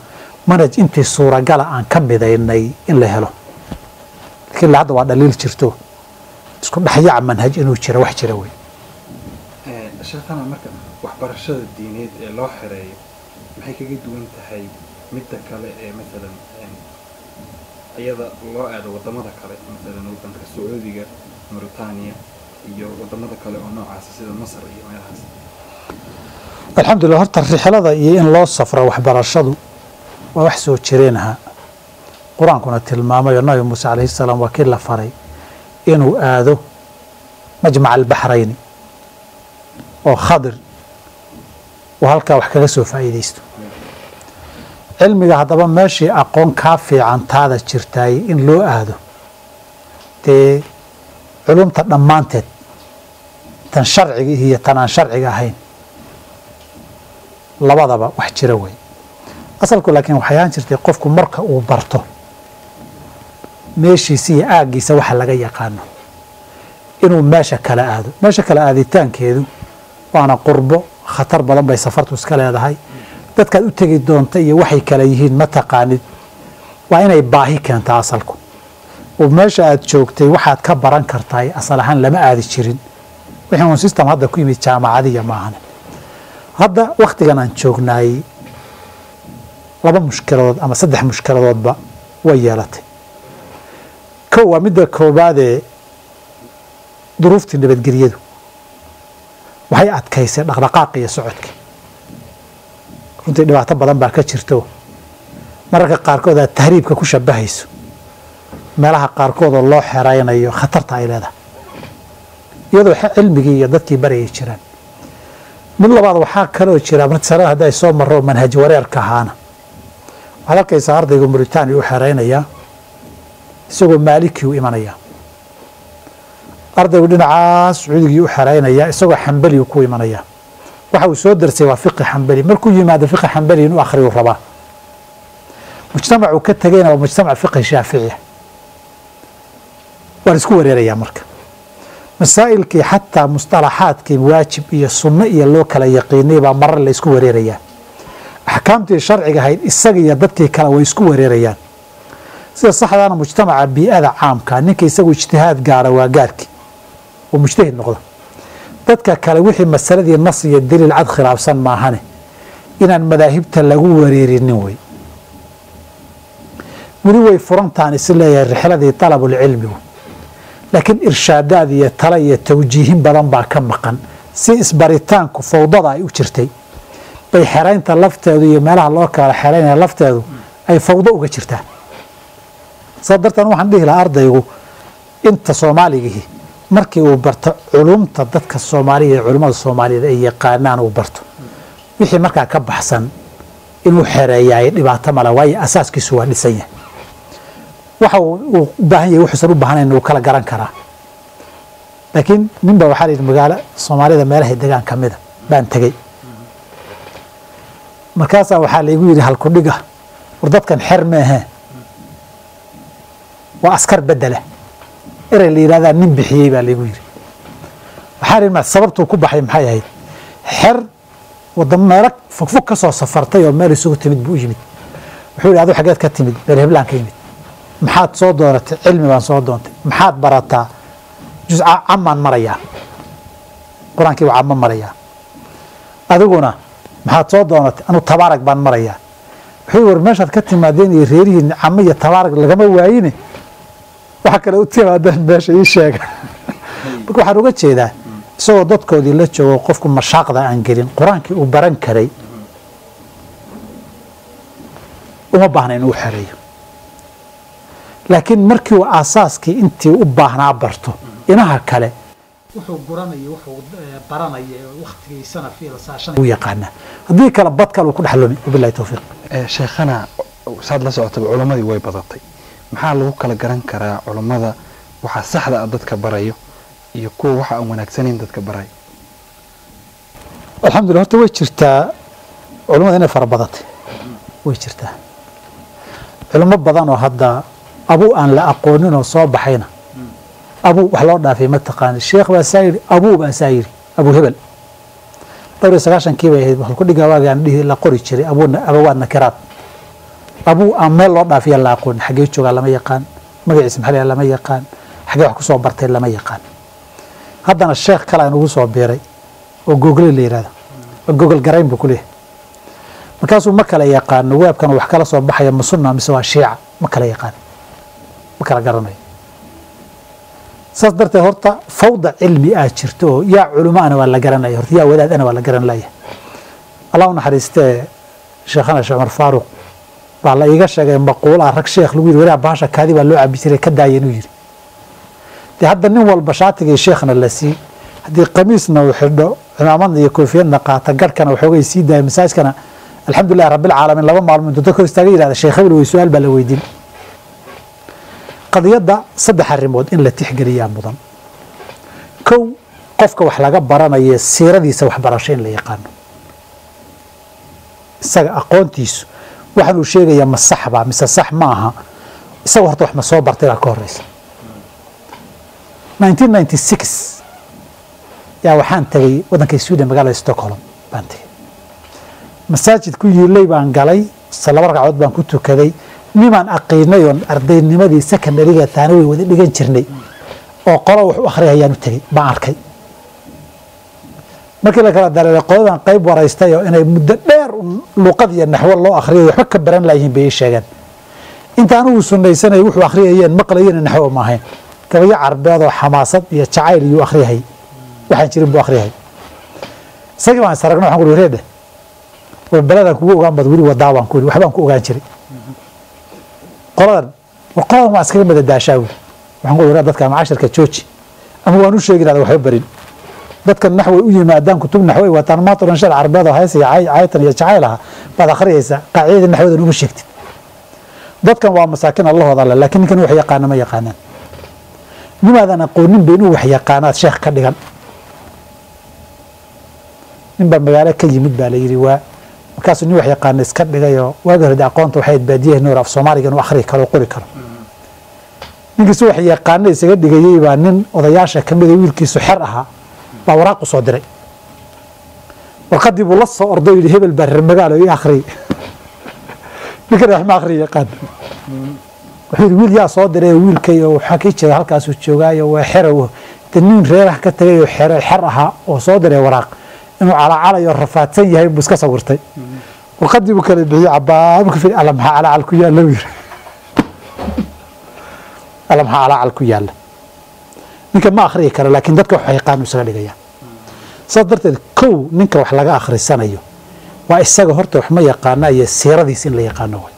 manhaj intii suuragala aan ka midaynay in la helo. Lakiin hadda waa dhaliil jirto, isku dhexyac manhaj inuu jiro wax jira wey. Sheekhana, marka waxbarashada diineed ee loo xereeyo maxay kaga duwan tahay midda kale ee maalan iyada loo aado wadamada kale, maalan wadanka Sacuudiga, Mauritania iyo wadamada kale oo noocaasa sida Masar iyo meelahaas? Alxamdulillah, horta rixlada iyo in loo safro waxbarashadu waa wax soo jireen ahaa, qur-aankuna tilmaamayo. Nabi Muuse calayhi salaam waa kii la faray inuu aado majmac albaxrayni oo Khadir uu halkaa wax kaga soo faa'iidaysto cilmiga. Haddaba meeshii aqoon kaa fiican taada jirtaay in loo aado, dee culumta dhammaanteed, tan sharciga iyo tan aan sharciga ahayn labadaba, wax jira wey asalku. Laakiin waxay ahaan jirtay qofku marka uu barto meeshiisa iyo aaggiisa waxa laga yaqaano inuu meesha kala aado. Meesha kala aaditaankeedu waana qurbo, khatar badan bay safartu iska leedahay. Dadkaad u tegi doonta iyo waxay kala yihiin ma taqaanid. Waa inay baahi keentaa asalku, oo meesha aad joogtay waxaad ka baran kartaay asal ahaan lama aadi jirin. Wixii un system hadda ku yimid jaamacadiya maahan. Hadda waktigan aan joognaay laba mushkiladood ama saddex mushkiladoodba way yeelatay. Kow, waa midda koobaadee, duruuftii nabadgelyadu waxay adkaysay dhaqdhaqaaq iyo socodkii. Runtii dhibaato badan baa ka jirto, mararka qaarkood aad tahriibka ku shabahayso meelaha qaarkood oo loo xeraynayo, khatarta ay leedahay, iyadoo cilmigii iyo dadkii barayay jiraan. Mid labaad, waxaa kaloo jira masalada haddi ay soo marro manhaj wareerka ahaana. Waxaad arkaysaa ardaygu Mauritania u xeraynayaa isagoo Maaliki u imanaya, ardaygu dhinacaa Sacuudigii u xeraynaya isagoo Xambali ku imanaya. Waxa uu soo darsay waa fiqi Xambali, markuu yimaado fiqi Xambali inuu akhriyu rabaa. Mujtamacuu ka tegayna waa mujtamac fiqhi Shaaficiya. Waan isku wareerayaa. Marka Masaa'ilkii xataa mustalaxaadkii waajib iyo sunno iyo loo kala yaqiinay baa marar la isku wareerayaa. Axkaamtii sharciga ahayd isaga iyo dadkii kale way isku wareerayaan. Sida saxdaana mujtamaca bii'ada caamka ninka isagu ijtihaad gaara waa gaarki oo mujtahid noqda. Dadka kale wixii masaladii nas iyo daliil cad khilaafsan maahane inaan madaahibta lagu wareerinin wey. Weli way furantaan is leeyahay rixladii talabulcilmigu, laakiin irshaadaad iyo tale iyo tawjiihin badan baa ka maqan. Si isbaritaanku fawdada ay u jirtay bay xeraynta lafteedu iyo meelaha loo kala xeraynaya lafteedu ay fawdo uga jirtaa. Saa darteed waxaan dhihi lahaa ardaygu inta soomaaligihi markii uu barto culumta dadka Soomaaliya iyo culimmada Soomaaliyeed ay yaqaanaan uu barto, wixii markaa ka baxsan inuu xereeyaay dhibaato male, waayo asaaskiisu waa dhisan yahay. Waxa uu u baahan yahay wuxuusan u baahnayn uu kala garan karaa. Laakiin ninba waxaa la yidhi magaalo Soomaalida meelahay degaan ka mida baan tegey. Markaasaa waxaa laygu yidhi halkudhiga war dadkan xer meehe waa askar bedela, erey la yidhahdaa nin bixiyey baa laygu yidhi. Waxaa la yidhi sababtuu ku baxay maxay ahayd? Xer wadamo meelo fogfog ka soo safartay oo meel isugu timid buu u yimid. Wuxuu yidhi adu xageed ka timid? Meel heblaan ka yimid. Maxaad soo dooratay? Cilmi baan soo doontay. Maxaad barataa? Juz camaan marayaa, qur-aankii waa camo marayaa. Adiguna maxaad soo doonatay? Anu tabaarag baan marayaa. Wuxuu war meeshaad ka timaadeen iyo reerihiin camo iyo tabaarag lagama waayine, waxa kale u timaadeen meesha ii sheega. Marka waxaan uga jeedaa isagoo dadkoodii la joogo qofku mashaaqda aan gelin qur-aankii uu baran karay uma baahna inuu xereeyo. Laakiin markii uu aasaaskii intii u baahnaa barto inaha kale wuxuu guranayo wuxuu baranaya waqtigiisana fiilsaashan u yaqaanaa, haddii kale bad kale uu ku dhex lumi. Wabillahi tawfiiq. Sheekhana saad la socotaba culammadii way badatay. Maxaa lagu kala garan karaa culammada waxa saxda ah dadka barayo iyo kuwa waxa aan wanaagsanayn dadka barayo? Alxamdulillah, horta way jirtaa culummada inay fara badatay, way jirtaa culummo badan oo hadda abuu aan la aqoonin oo soo baxayna abuu wax loo dhaafay ma taqaani. Sheekh baa saa yidhi, abuu baa saa yidhi, abuu hebel. Dhowr iyo sagaashankii bay ahayd halkudhiga waagaan dhihi la qori jiray abuuna abawaad nakiraad. Abuu aan meel loo dhaafiya la aqoonin, xaggee joogaa lama yaqaan, magaciisa maxaa lama yaqaan, xaggee wax kusoo bartay lama yaqaan. Haddana sheekh kale aan ugu soo biiray oo google la yidhahdo, google garayn buu ku leeyahay. Markaasuu ma kala yaqaano weebkan wax kala soo baxaya ma sunna mise waa shiica, ma kala yaqaan, ma kala garanayo. Saas darteed horta fawda cilmi aa jirto oo yaa culimo ana waa la garanaya, horta yaa wadaad ana waa la garan laya. Allah u naxariistee sheekhana Sheekh Cumar Faaruq baa la iiga sheegay maquula rag sheekh lagu yidhi waraa bahasha kaadi baa loo cabi jiray ka daaya inuu yidhi. Dee hadda nin walba shaatigii sheekhna la sii, haddii qamiisna uu xidho, cimaamadna iyo koofiyadna qaata, garhkana waxoogay sii daaya, masaajkana alxamdulillahi rabbil caalamiin laba maalmood intuu dadka hor istaaga yidhahda sheekh hebel wey su-aal baa la weydiin. Qadiyadda saddex arrimood in la tixgeliyaa mudan. Kow, qofka wax laga baranayo siiradiisa waxbarasho in la yaqaano, isaga aqoontiisu waxaan uu sheegayaa ma sax baa mise sax ma aha, isaga horta wax ma soo bartay baa ka horeysa. 1996 yaa waxaan tegey waddanka Sweden, magaalada Stockholm baan tegey. Masaajid ku yiilay baan galay, laba ragcadood baan ku tukaday. Nimaan aqiinay oon ardaynimadii secondary-ga thanawi wada dhigan jirnay oo qolo wax u akhriyayaan u tegey baan arkay. Markii la kala dareeray qoladan qayb waraystay oo inay muddo dheer luqad iyo naxwo loo akhriyay waxba ka baran laayihiin bay ii sheegeen. Inta anigu sunnaysanay wuxuu akhriyayeen maqlayeen naxwo ma ahayn, gabayo carbeed oo xamaasad iyo jacayl iyuu akhriyay, waxaan jirin buu akhriyay. Isagii baan is aragno, waxaan ku wareedhe war beledaan kugu ogaan baad weli wadaa baan ku yidhi, waxbaan ku ogaan jiray. Qoladan war qoladan waan iskaga madadaashaa wi. Waxaan ku waraa dadka ama cashirka jooji ama waan u sheegi lahada waxba barin. Dadka naxway u yimaadaan kutub naxway wataan maanta dhan shar carbeed oo hees iyo caytan iyo jacayl aha baad akhriyaysaa, qaacidadii naxwadan uma sheegtid. Dadkan waa masaakin allahooda alle, laakiin ninkan wax yaqaana ma yaqaanaan. Nimaadan aqoonin ba inuu wax yaqaanaad sheekh ka dhigan. Nin baa magaalo ka yimid baa la yidhi waa markaasuu nin wax yaqaana iska dhigayoo waagi hore dee aqoonta waxay baadiyaha noor af Soomaaliga inuu akhriyi karo oo qori karo. Ninkiisu wax yaqaana isaga dhigayey baa nin odayaasha ka mid a wiilkiisu xer ahaa baa waraaq u soo diray. Warqaddii buu la soo orday, yidhi hebel baa reer magaalo ii akhriyey. Ninkan wax ma akhriya yaqaan. Wuxuu yidhi wiil yaa soo diray wiilkay oo waxaa kii jira halkaasuu joogaayo waa xerow de nin reeraha ka tagay oo xero xer ahaa oo soo diray waraaq inuu calacalayo rafaadsan yahay buu iska sawirtay. Warqaddii buu kala bixiyey, cabaa ka firi, alla maxaa calacal ku yaalla buu yidhi, alla maxaa calacal ku yaalla. Ninka ma akhriyi karo, laakiin dadka wax yaqaan isaga dhigaya. Saas darteed kow ninka wax laga akhrisanayo waa isaga horta wax ma yaqaana iyo siiradiisa in la yaqaano way.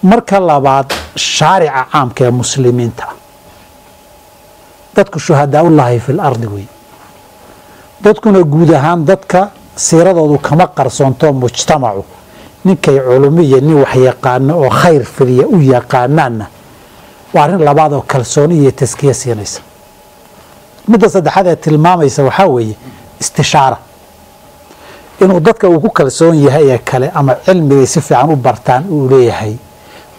Marka labaad shaarica caamka ee muslimiinta ah, dadku shuhadaaullaahi fil ardi wey. Dadkuna guud ahaan dadka siiradoodu kama qarsoonto, mujtamacu ninkay culumi iyo nin wax yaqaano oo khayr fidiya u yaqaanaanna waa arrin labaad oo kalsooni iyo taskiye siinaysa. Midda saddexaad ee tilmaamaysa waxaa weeye istishaara, inuu dadka uu ku kalsoon yahay ee kale ama cilmigay si fiican u bartaan uu leeyahay,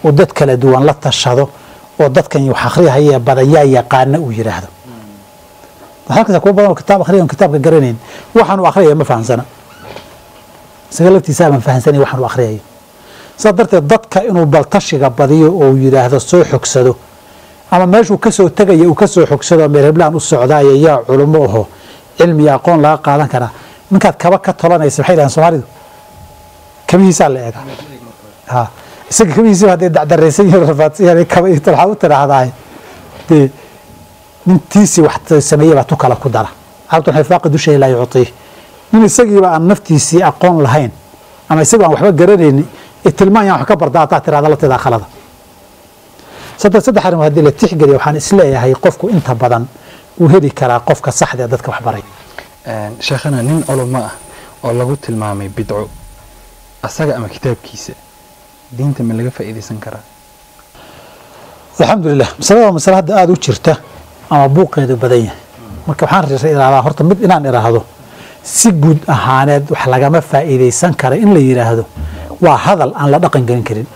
uu dad kala duwan la tashado oo dadkan wax akhriyahayee badayaa yaqaana uu yidhaahdo. Halkaas kuwa badan oo kitaab akhriya oon kitaabka garanayn, waxaan uu akhriyaya ma fahamsana, isaga laftiisa aman fahamsanayn waxaan uu akhriyayo. Saas darteed dadka inuu baltashiga badiyo oo uu yidhaahdo soo xogsado, ama meeshuu kasoo tegaya uu kasoo xogsado, meel heblaan u socdaayo yaa culummo aho cilmi iyo aqoon laga qaadan karaa. Ninkaad kaba ka tolanaysa maxay dhahaan Soomaalidu, kabihiisaa la eegaa. Ha isaga kabihiisiba hadday dacdaraysan yihiin rafaadsan yahay kaba iyo waxaad u tidhaahdaa dee nintiisii wax sameeyey baa tu kala ku dara. Carabtu waxay faaqidu shay laa yuctiih. Nin isagiiba aan naftiisii aqoon lahayn ama isagu aan waxba garanaynin ee tilmaan yaan wax ka barda haddaad tirahda la tidaa khalada. Saddex arrimood haddii la tixgeliyo waxaan isleeyahay qofku inta badan uu heli karaa qofka saxda ee dadka wax baray. Sheekhana, nin culamo ah oo lagu tilmaamay bidco asaga ama kitaabkiisa diinta ma laga faa'iidaysan karaa? Alxamdulilah, masalada waa masale hadda aada u jirta ama buuqeedu badan yahay. Marka waxaan iraahdaa horta mid inaan iraahdo si guud ahaaneed wax lagama faa'iidaysan kara in la yidhaahdo waa hadal aan la dhaqan gelin karin,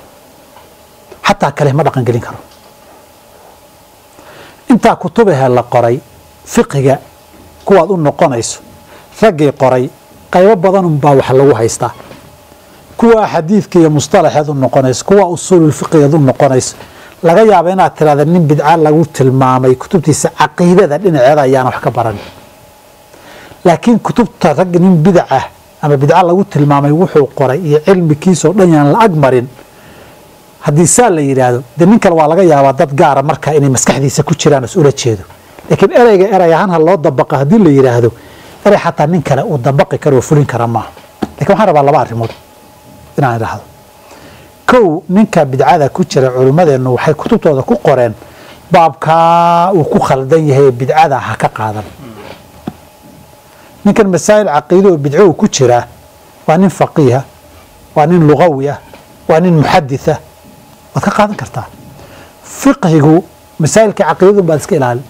xataa kale ma dhaqan gelin karo. Intaa kutubahe la qoray fiqiga kuwaad u noqonayso raggii qoray qaybo badanunbaa wax lagu haystaa, kuwa xadiidka iyo mustalaxeed u noqonayso, kuwa usuululfiqigeed u noqonayso. Laga yaaba inaad tirahda nin bidca lagu tilmaamay kutubtiisa caqiidada dhinaceeda ayaana wax ka baran, laakiin kutubta rag nin bidacah ama bidca lagu tilmaamay wuxuu qoray iyo cilmikiisoo dhan yaan la ag marin. Haddii saa la yidhaahdo dee nin kale waa laga yaabaa dad gaara markaa inay maskaxdiisa ku jiraan is ula jeedo, laakiin ereyga erey ahaan ha loo dabaqa haddii la yidhaahdo erey xataa nin kale uu dabaqi karo oo fulin kara maaha. Lakin waxaan rabaa laba arrimood inaan idhaahdo. Kow, ninka bidcada ku jira culimmadeennu waxay kutubtooda ku qoreen baabkaa uu ku khaldan yahay bidcada ha ka qaadan. Ninkan masaa'il caqiido oo bidco uu ku jiraa waa nin faqiiha, waa nin lugawi ah, waa nin muxadith ah, waad ka qaadan kartaa. Fiqhigu masaa'ilka caqiidadun baad iska ilaalin,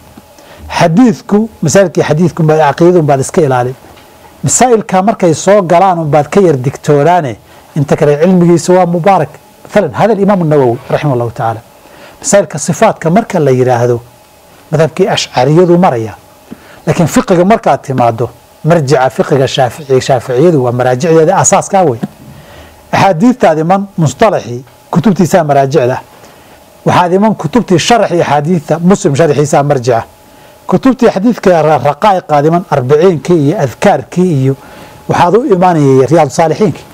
xadiidku masaa'ilkii xadiidku caqiidadun baad iska ilaalin. Masaa'ilka markay soo galaan un baad ka yar digtoonaane, inta kale cilmigiisa waa mubaarak. Mathalan hada alimaam الnawowi raximah allahu tacaala masaa'ilka sifaadka marka la yidhaahdo madhabkii ashcariyadu maraya, laakiin fiqiga markaad timaado marjica fiqiga shaaficiyadu waa maraajicdeeda asaaskaa wey. Axaadiidtaad iman mustalaxii kutubtiisaa maraajicda, waxaad iman kutubtii sharaxii axaadiidta Muslim sharxiisaa marjica, kutubtii xadiidka raqaa'iqaad iman arbiciinkii iyo adkaarkii iyo waxaad u imanayay Riyaadu Saalixiinkii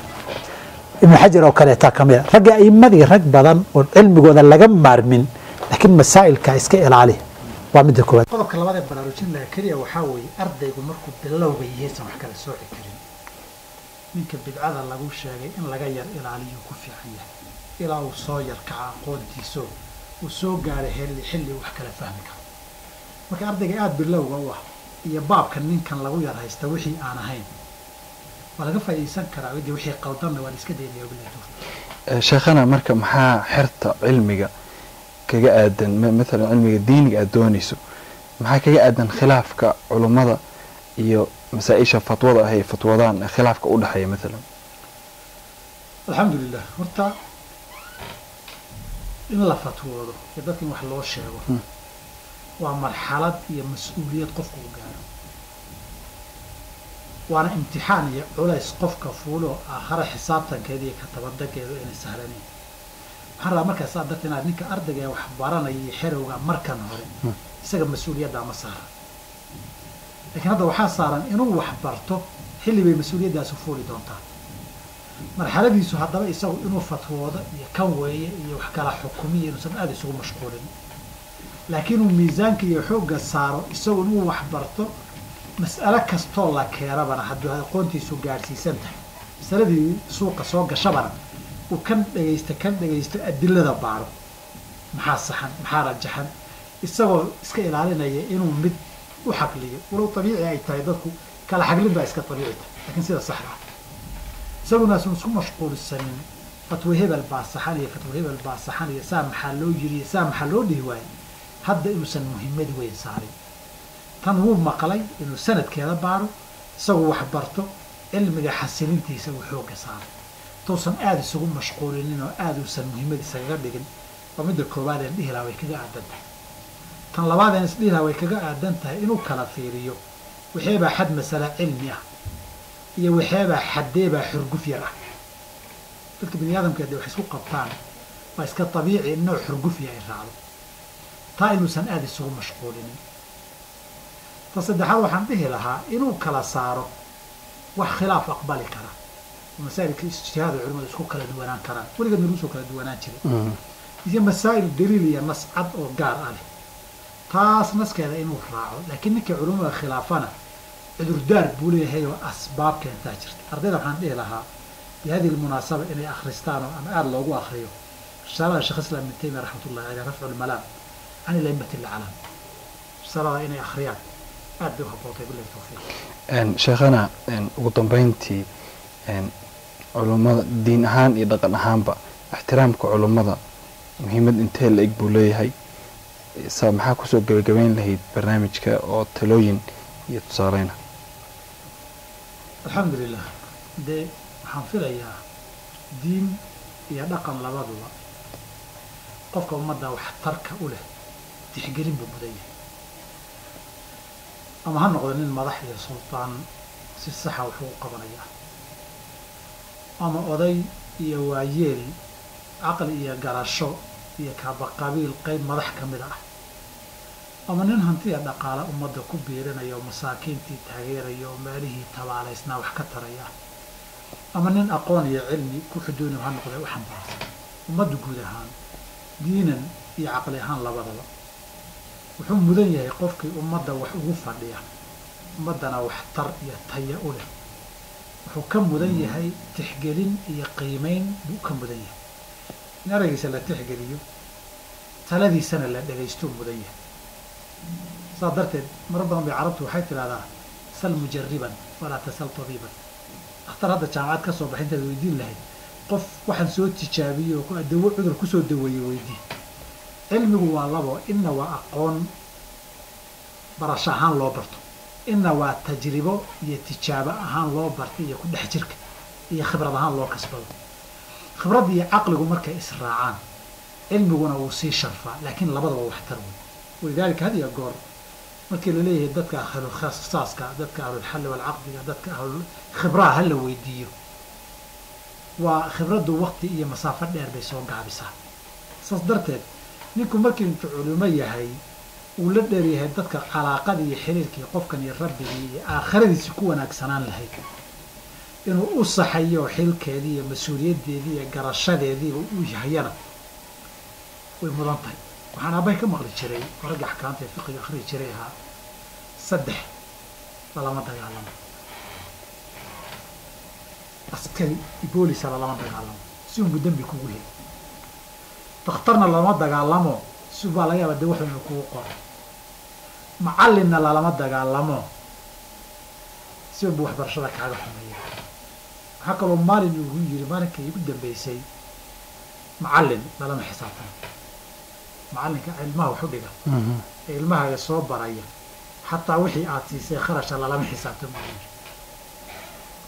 Ibnu Xajar oo kaleetaa ka mid a ragga a'imadii, rag badan oo cilmigooda laga maarmin, laakiin masaa'ilka iska ilaali waa midda koowaad. Qodobka labaad ee baraarujin laha keliya waxaa weeye ardaygu markuu bilowga yahaysan wax kala sooci karin, ninka bidcada lagu sheegay in laga yar ilaaliyuu ku fiican yahay ilaa uu soo yar kaca aqoontiiso uu soo gaaro xilli wax kala fahmi karo. Marka ardayga aada bilowga u ah iyo baabka ninkan lagu yar haysta wixii aan ahayn waa laga faa'iidaysan karaa, wixii qaldanna waa la iska daynaya billahi tawfiiq. Sheekhana, marka maxaa xerta cilmiga kaga aadan, mathalan cilmiga diiniga aad doonayso maxaa kaga aadan khilaafka culummada iyo masaa-isha fatwada ah ay fatwadaan khilaafka u dhexeeya mathalan? Alxamdulilah, horta In la fatwoodo iyo dadka in wax loo sheego waa marxalad iyo mas-uuliyad qofku u gaaro, waana imtixaan iyo culays qofka fuulo aakhare xisaabtankeeda iyo ka tabadankeedu inay sahlanayn. Waxaan rabaa markaa saa darteed inaad ninka ardayga ee wax baranaya iyo xerowga markan hore isaga mas-uuliyaddaa ma saara, laakiin hadda waxaa saaran inuu wax barto, xilli bay mas-uuliyaddaasi fuuli doontaa. Marxaladiisu haddaba isagu inuu fatwoodo iyo kan weeye iyo wax kala xukumiya inuusan aada isugu mashquulin, laakiin uu miisaanka iyo xoogga saaro isagu inuu wax barto. Mas'alo kastoo la keenabana hadduu aqoontiisu gaadhsiisan tahay, masaladii suuqa soo gashabana uu kan dhegaysto kan dhegaysto, adilada baaro, maxaa saxan maxaa rajaxan, isagoo iska ilaalinaya inuu mid u xagliyo, walow dabiici ay tahay dadku kala xaglin baa iska dabiici tahay, laakiin sida saxda ah isaguna asun isku mashquulsanin fatwo hebel baa saxan iyo fatwo hebel baa saxan iyo saa maxaa loo yiri iyo saa maxaa loo dhihi waayey, hadda inuusan muhiimad weyn saarin. Tan wuu maqlay inuu sanadkeeda baaro, isagu wax barto, cilmiga xasilintiisa uu xoogga saaro, tuusan aada isugu mashquulinin oo aada uusan muhiimad isagaga dhigin. Waa midda koowaad een dhihi lahaa way kaga aadan tahay. Tan labaad een isdhihi lahaa way kaga aadan tahay, inuu kala fiiriyo waxeebaa xad masale cilmi ah iyo waxeebaa xaddeebaa xurguf yar ah. Dadka bini aadamka de wax isku qabtaan waa iska dabiici in nooc xurgufiya ay raacdo, taa inuusan aada isugu mashquulinin. Ta saddexaad waxaan dhihi lahaa inuu kala saaro wax khilaaf aqbali kara, masaa'ilka ijtihaada culimadu isku kala duwanaan karaan, weligeed nagu soo kala duwanaan jiray, iyo masaa'il daliil iyo nas cad oo gaar ah leh, taas naskeeda inuu raaco. Laakiin ninkii culimada khilaafana cudurdaar buu leeyahay oo asbaab keentaa jirta. Ardayda waxaan dhihi lahaa bi hadihi lmunaasaba inay akhristaan oo ama aada loogu akriyo risaalada Sheekh Islaam Ibn Taymiya raxmatullahi caleyh, Rafcu lmalaam can ilaimati alaclaam, risaalada inay akhriyaan aad bay u habbootay. Billahi tawfiiq. Sheekhana, ugu dambeyntii, culummada diin ahaan iyo dhaqan ahaanba ixtiraamka culummada muhiimad intee la eg buu leeyahay? Sa maxaa kusoo gebagabeyn lahayd barnaamijka oo talooyin iyo tusaaleyna? Alxamdulilah, dee waxaan filayaa diin iyo dhaqan labaduba qofka ummadda waxtarka u leh tixgelin buu mudan yahay, ama ha noqdo nin madax iyo sultaan si saxa wax ugu qabanaya, ama oday iyo waayeel caqli iyo garasho iyo kaabaqabiil qayb madax ka mid ah, ama nin hantiya dhaqaale ummadda ku biirinaya oo masaakiintii taageeraya oo meelihii tabaalaysnaa wax ka taraya, ama nin aqoon iyo cilmi ku xuduuni ha noqday u xambaarsan. Ummaddu guud ahaan diinan iyo caqli ahaan labadaba wuxuu mudan yahay qofkii ummadda wax ugu fadhiya, ummaddana waxtar iyo taya u leh, wuxuu ka mudan yahay tixgelin iyo qiimeyn buu ka mudan yahay, in eraygiisa la tixgeliyo, taladiisana la dhagaystuu mudan yahay. Saas darteed marar badan bay carabtu waxay tidhahdaa sal mujariban walaa tasal tabiiban. Dhakhtar hadda jaamacad ka soo baxay intaad weydiin lahayd, qof waxaan soo tijaabiyey oo dawo cudur kusoo daweeyey weydii. Cilmigu waa labo: inna waa aqoon barasho ahaan loo barto, inna waa tajribo iyo tijaabo ahaan loo bartay iyo ku dhex jirka iyo khibrad ahaan loo kasbado. Khibrad iyo caqligu markay israacaan cilmiguna wuu sii sharfaa, laakiin labadaba waxtar wey. Walidaalika had iyo goor markii laleeyahay dadka ahlulkhasaaska, dadka ahlulxalli walcaqdiga, dadka ahlul khibraha ha la weydiiyo, waa khibraddu waqti iyo masaafo dheer bay soo gaabisaa. Saas darteed ninku markii intuu culimo yahay uu la dheer yahay dadka calaaqadii iyo xiriirkii qofkan iyo rabbigii iyo aakhiradiisi ku wanaagsanaan lahayd inuu u saxayo xilkeedii iyo mas-uuliyaddeedii iyo garashadeediiba uu yahayana way mudan tahay. Waxaan aabbahay ka maqli jiray oo ragga axkaamta ee fiqiga akhriyi jiray ahaa: saddex lalama dagaalamo, askari boolisa lalama dagaalamo si unbu dembi kugu heli, dakhtarna lalama dagaalamo si baa laga yaaba de waxu inuu kugu qoro, macallinna lalama dagaalamo si unbu waxbarashada kaaga xumeeya. Waxaa kaloo maalin ugu yiri, maalinka igu dambeysay, macallin lalama xisaabtamo, macallinka ilmaha wax u dhiga ee ilmahaaga soo baraya, xataa wixii aad siisay kharasha lalama xisaabtamo,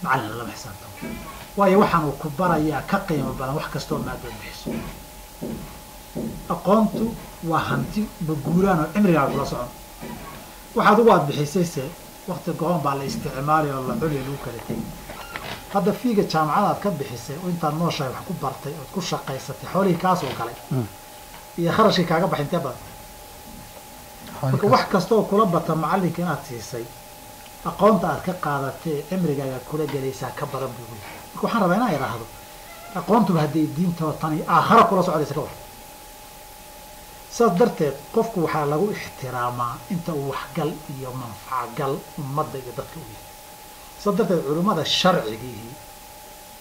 macallin lalama xisaabtamo, waayo waxaan uu ku barayaa ka qiimo badan wax kastoo maadaad bixiso. Aqoontu waa hanti ma guuraan oo cimrigaaga kula socon. Waxaad ugu aad bixisayse waqti go-on baa la isticmaalay oo la culi lagu kala tegay. Hadda fiiga jaamacada aad ka bixisay oo intaad nooshahay wax ku bartay ood ku shaqaysatay, xoolihii kaasoo galay iyo kharashkii kaaga baxay intee badan. Marka wax kasta oo kula bata macallinka inaad siisay, aqoonta aad ka qaadatay ee cimrigaaga kula gelaysaa ka badan buu leeyahay. Marka waxaan rabaa inaan idhaahdo aqoontuba hadday diintoo tani aakhara kula socdaysa ka war. Saas darteed qofku waxaa lagu ixtiraamaa inta uu waxgal iyo manfacagal ummadda iyo dadka u yahay. Saas darteed culimmada sharcigiihi,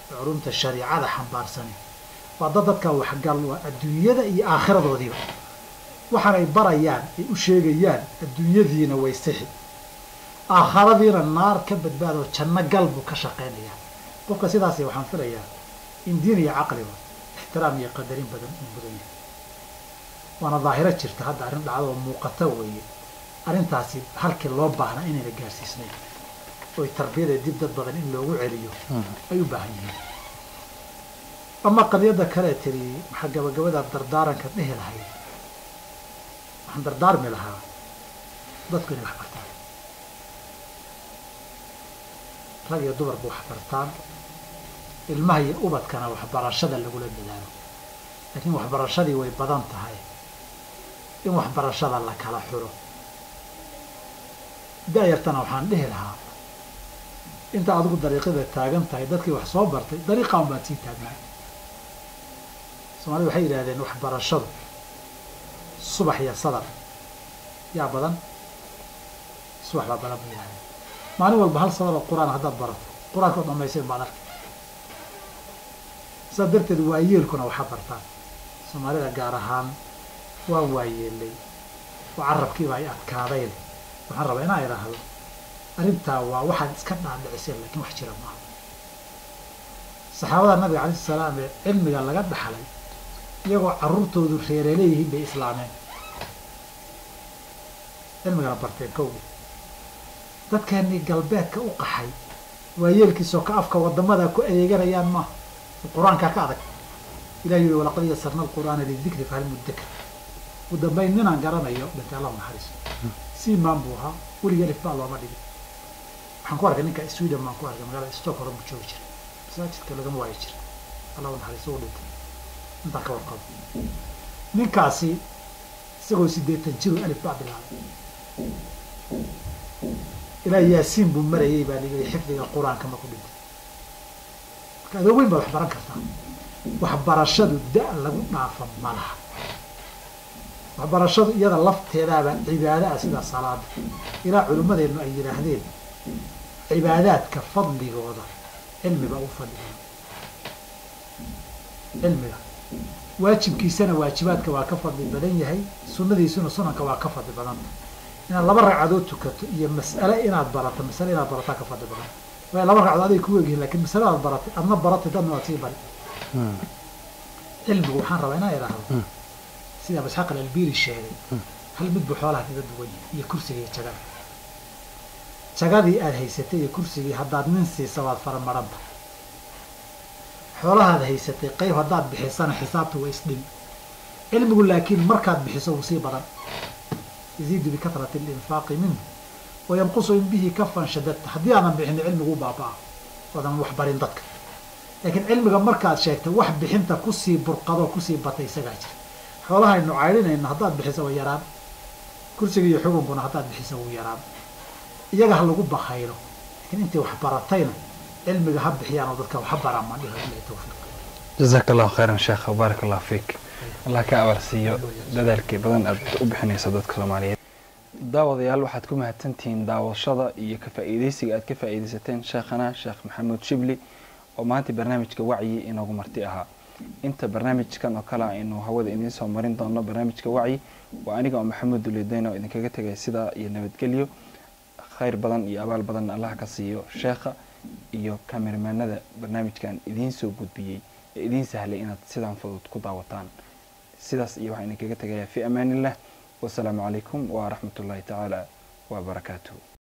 culumta shariicada xambaarsani, waa dad dadka waxgal waa adduunyada iyo aakhiradoodiiba. Waxaanay barayaan ay u sheegayaan adduunyadiina way sixi, aakharadiina naar ka badbaado janno gal buu ka shaqaynayaa. Qofka sidaasi waxaan filayaa in diin iyo caqliba ixtiraam iyo qadarin badan uu mudan yahay. Waana daahiro jirta hadda, arrin dhacdo oo muuqata weeye. Arrintaasi halkii loo baahnaa inayna gaarsiisnayn oy tarbiyada dib dad badan in loogu celiyo ay u baahan yihiin. Ama qadiyadda kale tiri, maxaa gabagabada dardaaranka dhihi lahayd? Waxaan dardaarmi lahaa dadku inay wax bartaan, rag iyo dumarba wax bartaan, ilmaha iyo ubadkana waxbarashada lagula dadaalo. Laakiin waxbarashadii way badan tahay, in waxbarashada la kala xulo. Da-yartana waxaan dhihi lahaa inta adigu dariiqada taagan tahay, dadkii wax soo bartay dariiqaan baad sii taagnaa. Soomaalida waxay yidhahdeen waxbarashadu subax iyo sadar yaa badan, subax baa badan bay yidhahdeen. Maalin walba hal sadar oo qur-aan haddaad barato, qur-aanka oo dhamaysan baad arkay. Saas darteed waayeelkuna waxa bartaan. Soomaalida gaar ahaan waan waayeelay oo carabkiiba ay adkaaday leh. Waxaan rabaa inaan idhaahdo arrintaa waa waxaad iska dhaadhiciseen, laakiin wax jira maaha. Saxaabada nabiga calayhi salaam ee cilmiga laga dhaxlay iyagoo carruurtoodu reere leeyihiin bay islaameen, cilmigana barteen kowgii. Dadkeenii galbeedka u qaxay waayeelkiisoo ka afka waddamada ku adeeganayaan maaha, qur-aankaa ka adag. Ilahi yuri walaqad yasarna alqur'aana lidikri fahal muddakir. Ugu dambayn ninaan garanayo dhintay, allahu naxariiso, siimaan buu ahaa, weligii alif baa looma dhigin. Waxaan ku arkay ninka Sweden baan ku arkay, magaalada Stockholm buu joogi jiray, masaajidka lagama waayi jiray. Allahu naxariiso, u dhintay intaan ka warqabo. Ninkaasi isagoo 80 jiru alif baa bilaabay, ilaa Yaasiin buu marayay baa la yidhi xifdiga qur-aanka markuu dhintay. Marka adoo weyn baad wax baran kartaa. Waxbarashadu da' lagu dhaafa ma laha. Waxbarashadu iyada lafteedaaba cibaado ah, sida salaada. Ilaa culimmadeennu ay yidhaahdeen cibaadaadka fadligooda cilmi baa u fadli badan. Cilmiga waajibkiisana waajibaadka waa ka fadli badan yahay, sunnadiisuna sunanka waa ka fadli badanta. Inaad 2 ragcadood tukato iyo mas'ale inaad barato, masale inaad barataa ka fadli badan. Waayo 2 ragcadood aday ku egyihiin, laakiin masale aad baratay adna baratay dadna waad sii bari. Cilmigu waxaan rabaa inaan idhaahdo sida Abu Isxaaq al-Albiri sheegay, hal mid buu xoolaha kaga duwan yahay iyo kursiga iyo jagada. Jagadii aad haysatay iyo kursigii haddaad nin siisa waad faramaranta. Xoolahaad haysatay qayb haddaad bixisana xisaabta way isdhimi. Cilmigu laakiin markaad bixiso wuu sii badan, yaziidu bikatrati alinfaaqi minhu wayanqusu in bihi kafan shadadta. Haddii aadan bixin cilmigu u baabaa oodan wax barin dadka, laakiin cilmiga markaad sheegtay wax bixinta kusii burqadoo kusii batay isagaa jira. Xoolahaynu cayrinayno haddaad bixiso way yaraan, kursiga iyo xukunkuna haddaad bixiso wuu yaraan. Iyaga ha lagu bakaylo, laakiin intii wax baratayna cilmiga ha bixiyaan oo dadka wax baraan maan dhihi. Billahi tawfiiq. Jazaaka allahu khayran sheekh, baarak allahu fiik. Allah ka abaal siiyo dadaalkii badan aad u bixinayso dadka Soomaaliyeed. Daawadayaal, waxaad ku mahadsantihiin daawashada iyo ka faa'iidaysiga aad ka faa'iidaysateen sheekhana Sheekh Maxamuud Shibli oo maanta barnaamijka Wacyi inoogu marti ahaa. Inta barnaamijkan oo kale aynu hawada idiin soo marin doono, barnaamijka Wacyi waa aniga oo Maxamuud Duledeyn oo idinkaga tegay sidaa iyo nabadgelyo. Khayr badan iyo abaal badan Allah ka siiyo sheekha iyo kameramaanada barnaamijkan idiin soo gudbiyey ee idiin sahlay inaad sidaan fudud ku daawataan. Sidaas iyo waxaan idinkaga tegayaa fi amaanillah, wasalaamu calaykum waraxmatullahi tacaala wabarakaatuh.